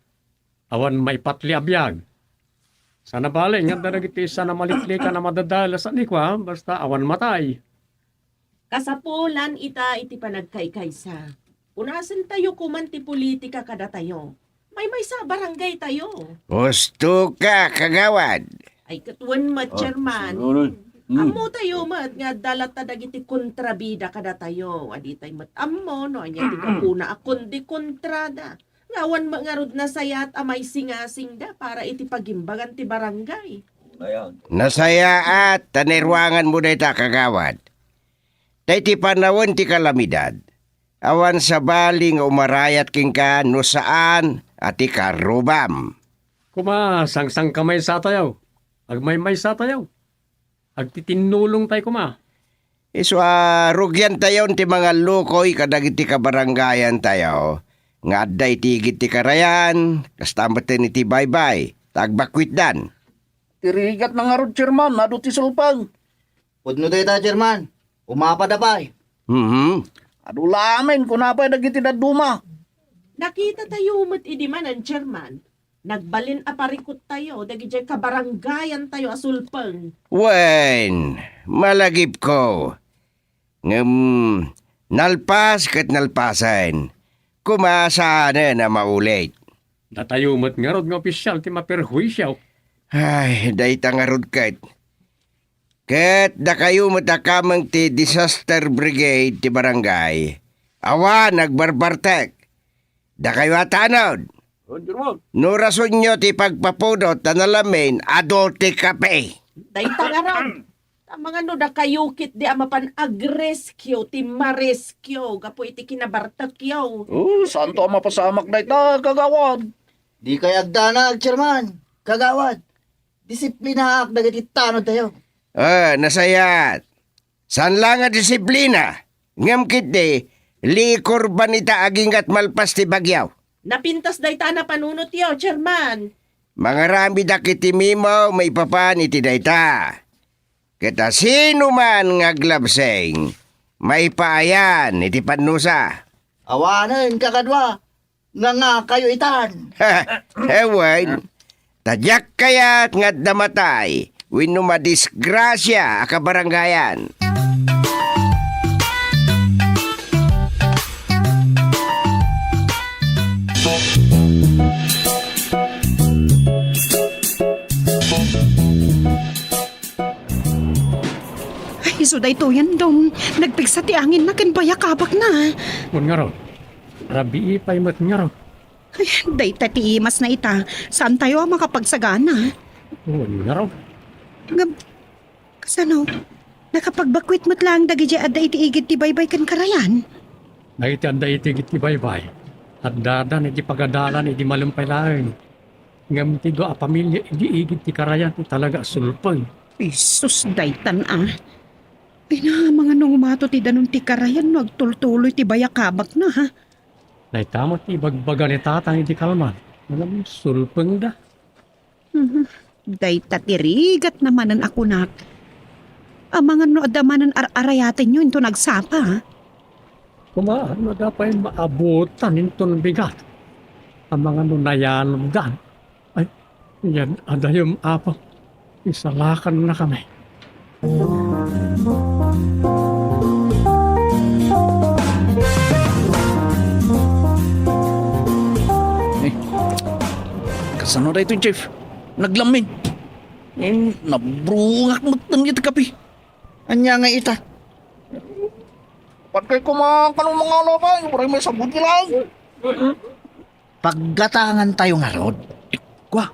Awan maipatli a biag. Sana bale nga adda dagiti saan a maliklikan a madadael a sanikua, basta awan matay. Kasapulan ita iti panagkaykaysa. Punasentayo koman ti politika kadatayo. Maymaysa a barangaytayo. Husto ka, kagawad. Ay, ket wen met, Chairman. Ammotayo met nga adda latta dagiti kontrabida kadatayo. Aditay met ammo no ania ti gapuna a kundi kontrada. Ta awan met ngarud nasayaat a maisingasingda para iti pagimbagan ti barangay. Nasayaat ta nairuanganmo dayta, kagawad. Ta iti panawen ti kalamidad, awan sabali nga umarayat kenka no saan a ti karrubam. Koma, sangsangkamaysatayo. Agmaymaysatayo. Agtitinnulongtayo koma. Isu a rugiantayon ti mangallukoy kadagiti kabarangayantayo nga adda iti igid ti karayan, kasta met iti baybay, ta agbakwitdan. Ti rigatna ngarud, Chairman, adu ti sulpeng. Pudno dayta, Chairman. Umapada pay. Mhm. Adu lamen, kuna pay dagiti dadduma. Nakitatayo met idi manen, Chairman. Nagbalin a parikuttayo dagidiay kabarangayantayo a sulpeng. Wen, malagipko. Ngem, nalpas ket nalpasen. Koma saanen a maulit. Datayo met ngarud nga opisial ti maperhuisio. Ay, dayta ngarud ket. Ket dakayo met a kameng ti disaster brigade ti barangay. Awan agbarbartek. Dakayo a tanod. Wen, Chairman. No rasonyo ti pagpapudot ta nalamin, adu ti kape. Dayta ngarud. Amangan no dakayo ketdi a mapan agrescue ti marescue gapu iti kinabartekyo. Oh, saanto a mapasamak dayta, kagawad. Dikay agdanag, Chairman. Kagawad, disiplinaak dagiti tanodtayo. Ah, nasayaat. Saan la nga disiplina, ngem ketdi, likurban ita agingga malpas ti bagyo. Napintas dayta a napanunotyo, Chairman. Mangaramidak iti memo maipapan iti dayta. Ket a sino man nga aglabseng, maipaayan iti pannusa. Awanen, kakadua, nga ngakayo itan. Ewen, ta diak kayat nga adda matay wenno madisgrasia a kabarangayan. Ay, isu daytoyen, Dong. Nagpigsa ti anginna ken bayakabakna. Wen ngarud, rabii pay met ngarud. Ay, dayta ti imasna ita. Saantayo a makapagsagana. Wen ngarud. Ngem, kasano? Nakapagbakwit met laeng dagidiay adda iti igid ti baybay ken karayan? Dagiti adda iti igid ti baybay, addadan iti pagadalan idi malem pay laeng. Ngem ti dua a pamilia idi igid ti karayan ti talaga a sulpeng. Jesus, daytan a. Ay na, amangan no umato ti danum ti karayan no agtultuloy ti bayakabakna, ha? Dayta met ti ibagbaga ni Tatang idi kalman. Ngem sulpengda. Mhm. Dayta ti rigatna manen a kunak. Amangan no adda manen ar-arayatenyo inton agsapa, ha? Koma, no adda pay maabutan inton bigat. Amangan no nayanobdan. Ay, yan, adayem, Apo. Isalakannakami. Eh, kasano daytoy, Chief? Naglammin. Eh, nabrungak met iti kape. Ania nga ita? Patay ko, mga kanong mga alabay. Waray may sabot nila. Paggatangantayo ngarud. Kua,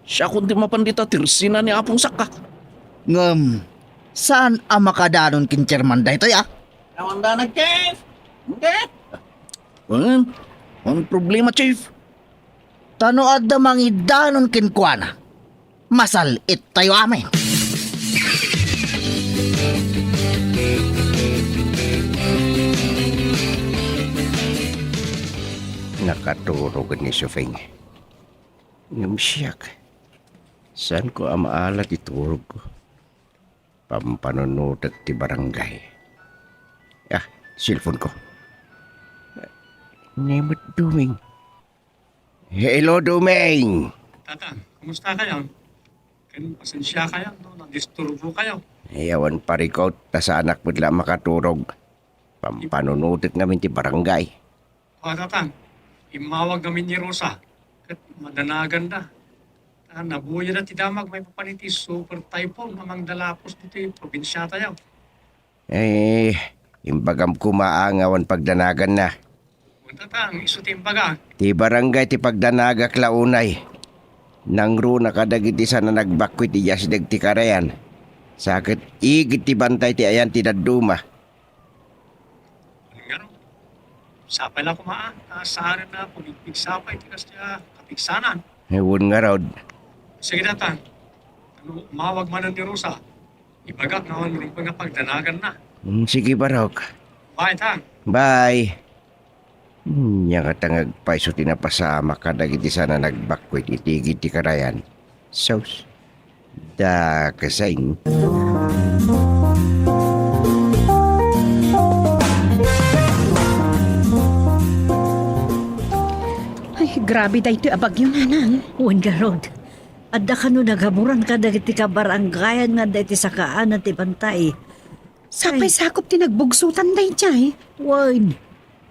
siakon ti mapan dita tersina ni Apong Sakka. Ngem, saan a makadanon ken Chairman daytoy, a? Awan da nag-, Chief! Hindi! Wen, ang problema, Chief. Ta no adda mangidanon kenkuana, masal-ittayo amin. Nakaturog ni Sufeng. Ngem siak, saanko a maala ti turogko. Pampanunutek ti barangay. Ah, cellphone ko. Ni met Duming. Hello, Duming! Tata, kumusta kayo? Ken, pasensya kayo, no? Nadisturbo kayo. Ay, awan parikot, ta saanak met la makaturog. Pampanunutek ngamin ti barangay. Kua, Tata, immawag ngamin ni Rosa, ket madanaganda. Ta nabuyada ti damag maipapan iti super typhoon a mangdalapos ditoy probinsiatayo. Eh, imbagam koma a nga awan pagdanaganna. Tatang, isu ti imbagak. Ti barangay ti pagdanagak la unay. Nangruna kadagiti saan a nagbakko iti asideg ti karayan. Sa ket igid ti bantay ti ayan ti dadduma. Ngarud, sapay la koma, a, saanen a pumigpigsapay ti kasdiay a kapigsanan. Wen ngarud. Sige, Tatang. No umawag manen ni Rosa, ibagak nga awan rumbeng a pagdanaganna. Mm, sige, Barok. Bye, Tang. Bye. Ania ngata nga agpayso ti napasamak kadagiti saan a nagbakko iti igid ti karayan. Sus. Dakeseng. Ay, grabe daytoy a bagyo, Nanang. Wen ngarud. Adda kano nagaburan kadagiti kabarangayan nga adda iti sakaanan ti bantay. Sapay Ay. Sakop ti nagbugsotan daydiay. Wen,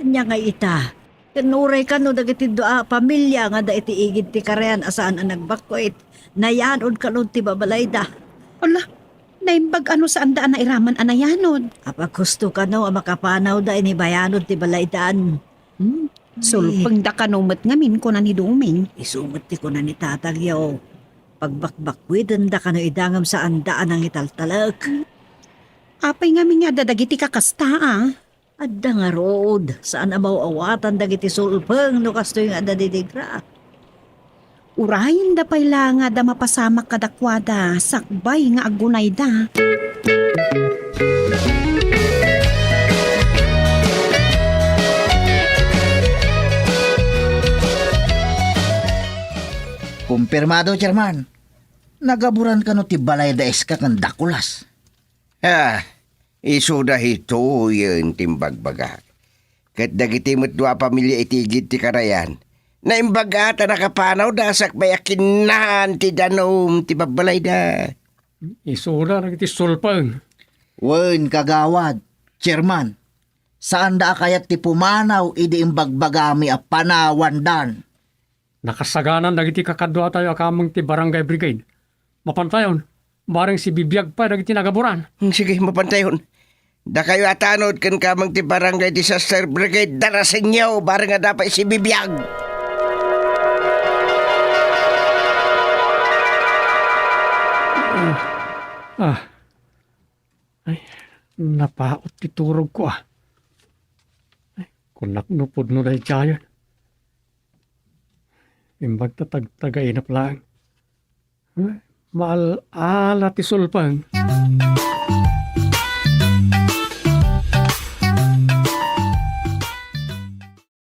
ania nga ita? Ken uray kano dagiti dua a pamilia nga adda iti igid ti karayan a saan a nagbakko it nayanod kano ti babalayda. Ala, naimbag a no saanda a nairaman a nayanod. Apaghusto kano a makapanawda iti bayanod ti balaydan. Hmm? Ay. Sulpengda kano met ngamin, kuna ni Doming. Isu met ti kuna ni Tatangyo. Pagbakbakkuidenda kano ida ngem saanda a nangitaltalek. Apay ngamin nga adda dagiti kakasta, a? Adda ngarud, saan a maaw-awatan dagiti sulpeng no kastoy nga adda didigra. Urayenda pay la nga adda mapasamak kadakuada sakbay nga aggunayda. Kumpirmado, Chairman. Nagaburan kano ti balay da Eska ken da Kulas? Ah, isuda hitoyen ti imbagbagak. Ket dagiti met dua a pamilia iti igid ti karayan, naimbag a ta nakapanawda sakbay a kinnaan ti danum ti babbalayda. Isuda dagiti sulpeng. Wen, kagawad, chairman, saanda a kayat ti pumanaw idi imbagbagami a panawandan. Nakasaganan dagiti kakaduatayo a kameng ti Barangay Brigade. Mapantayon, bareng sibibiag pay dagiti nagaburan. Hmm, sige, mapantayon. Dakayo a tanod ken kameng ti Barangay Disaster Brigade, darasenyo, bareng adda pay sibibiag. Ah. Ay, napaot ti turogko, a. Ay, kunak no pudno daydiayen. Imbag ta tagtagainep laeng. Ay, maal-ala ti sulpeng.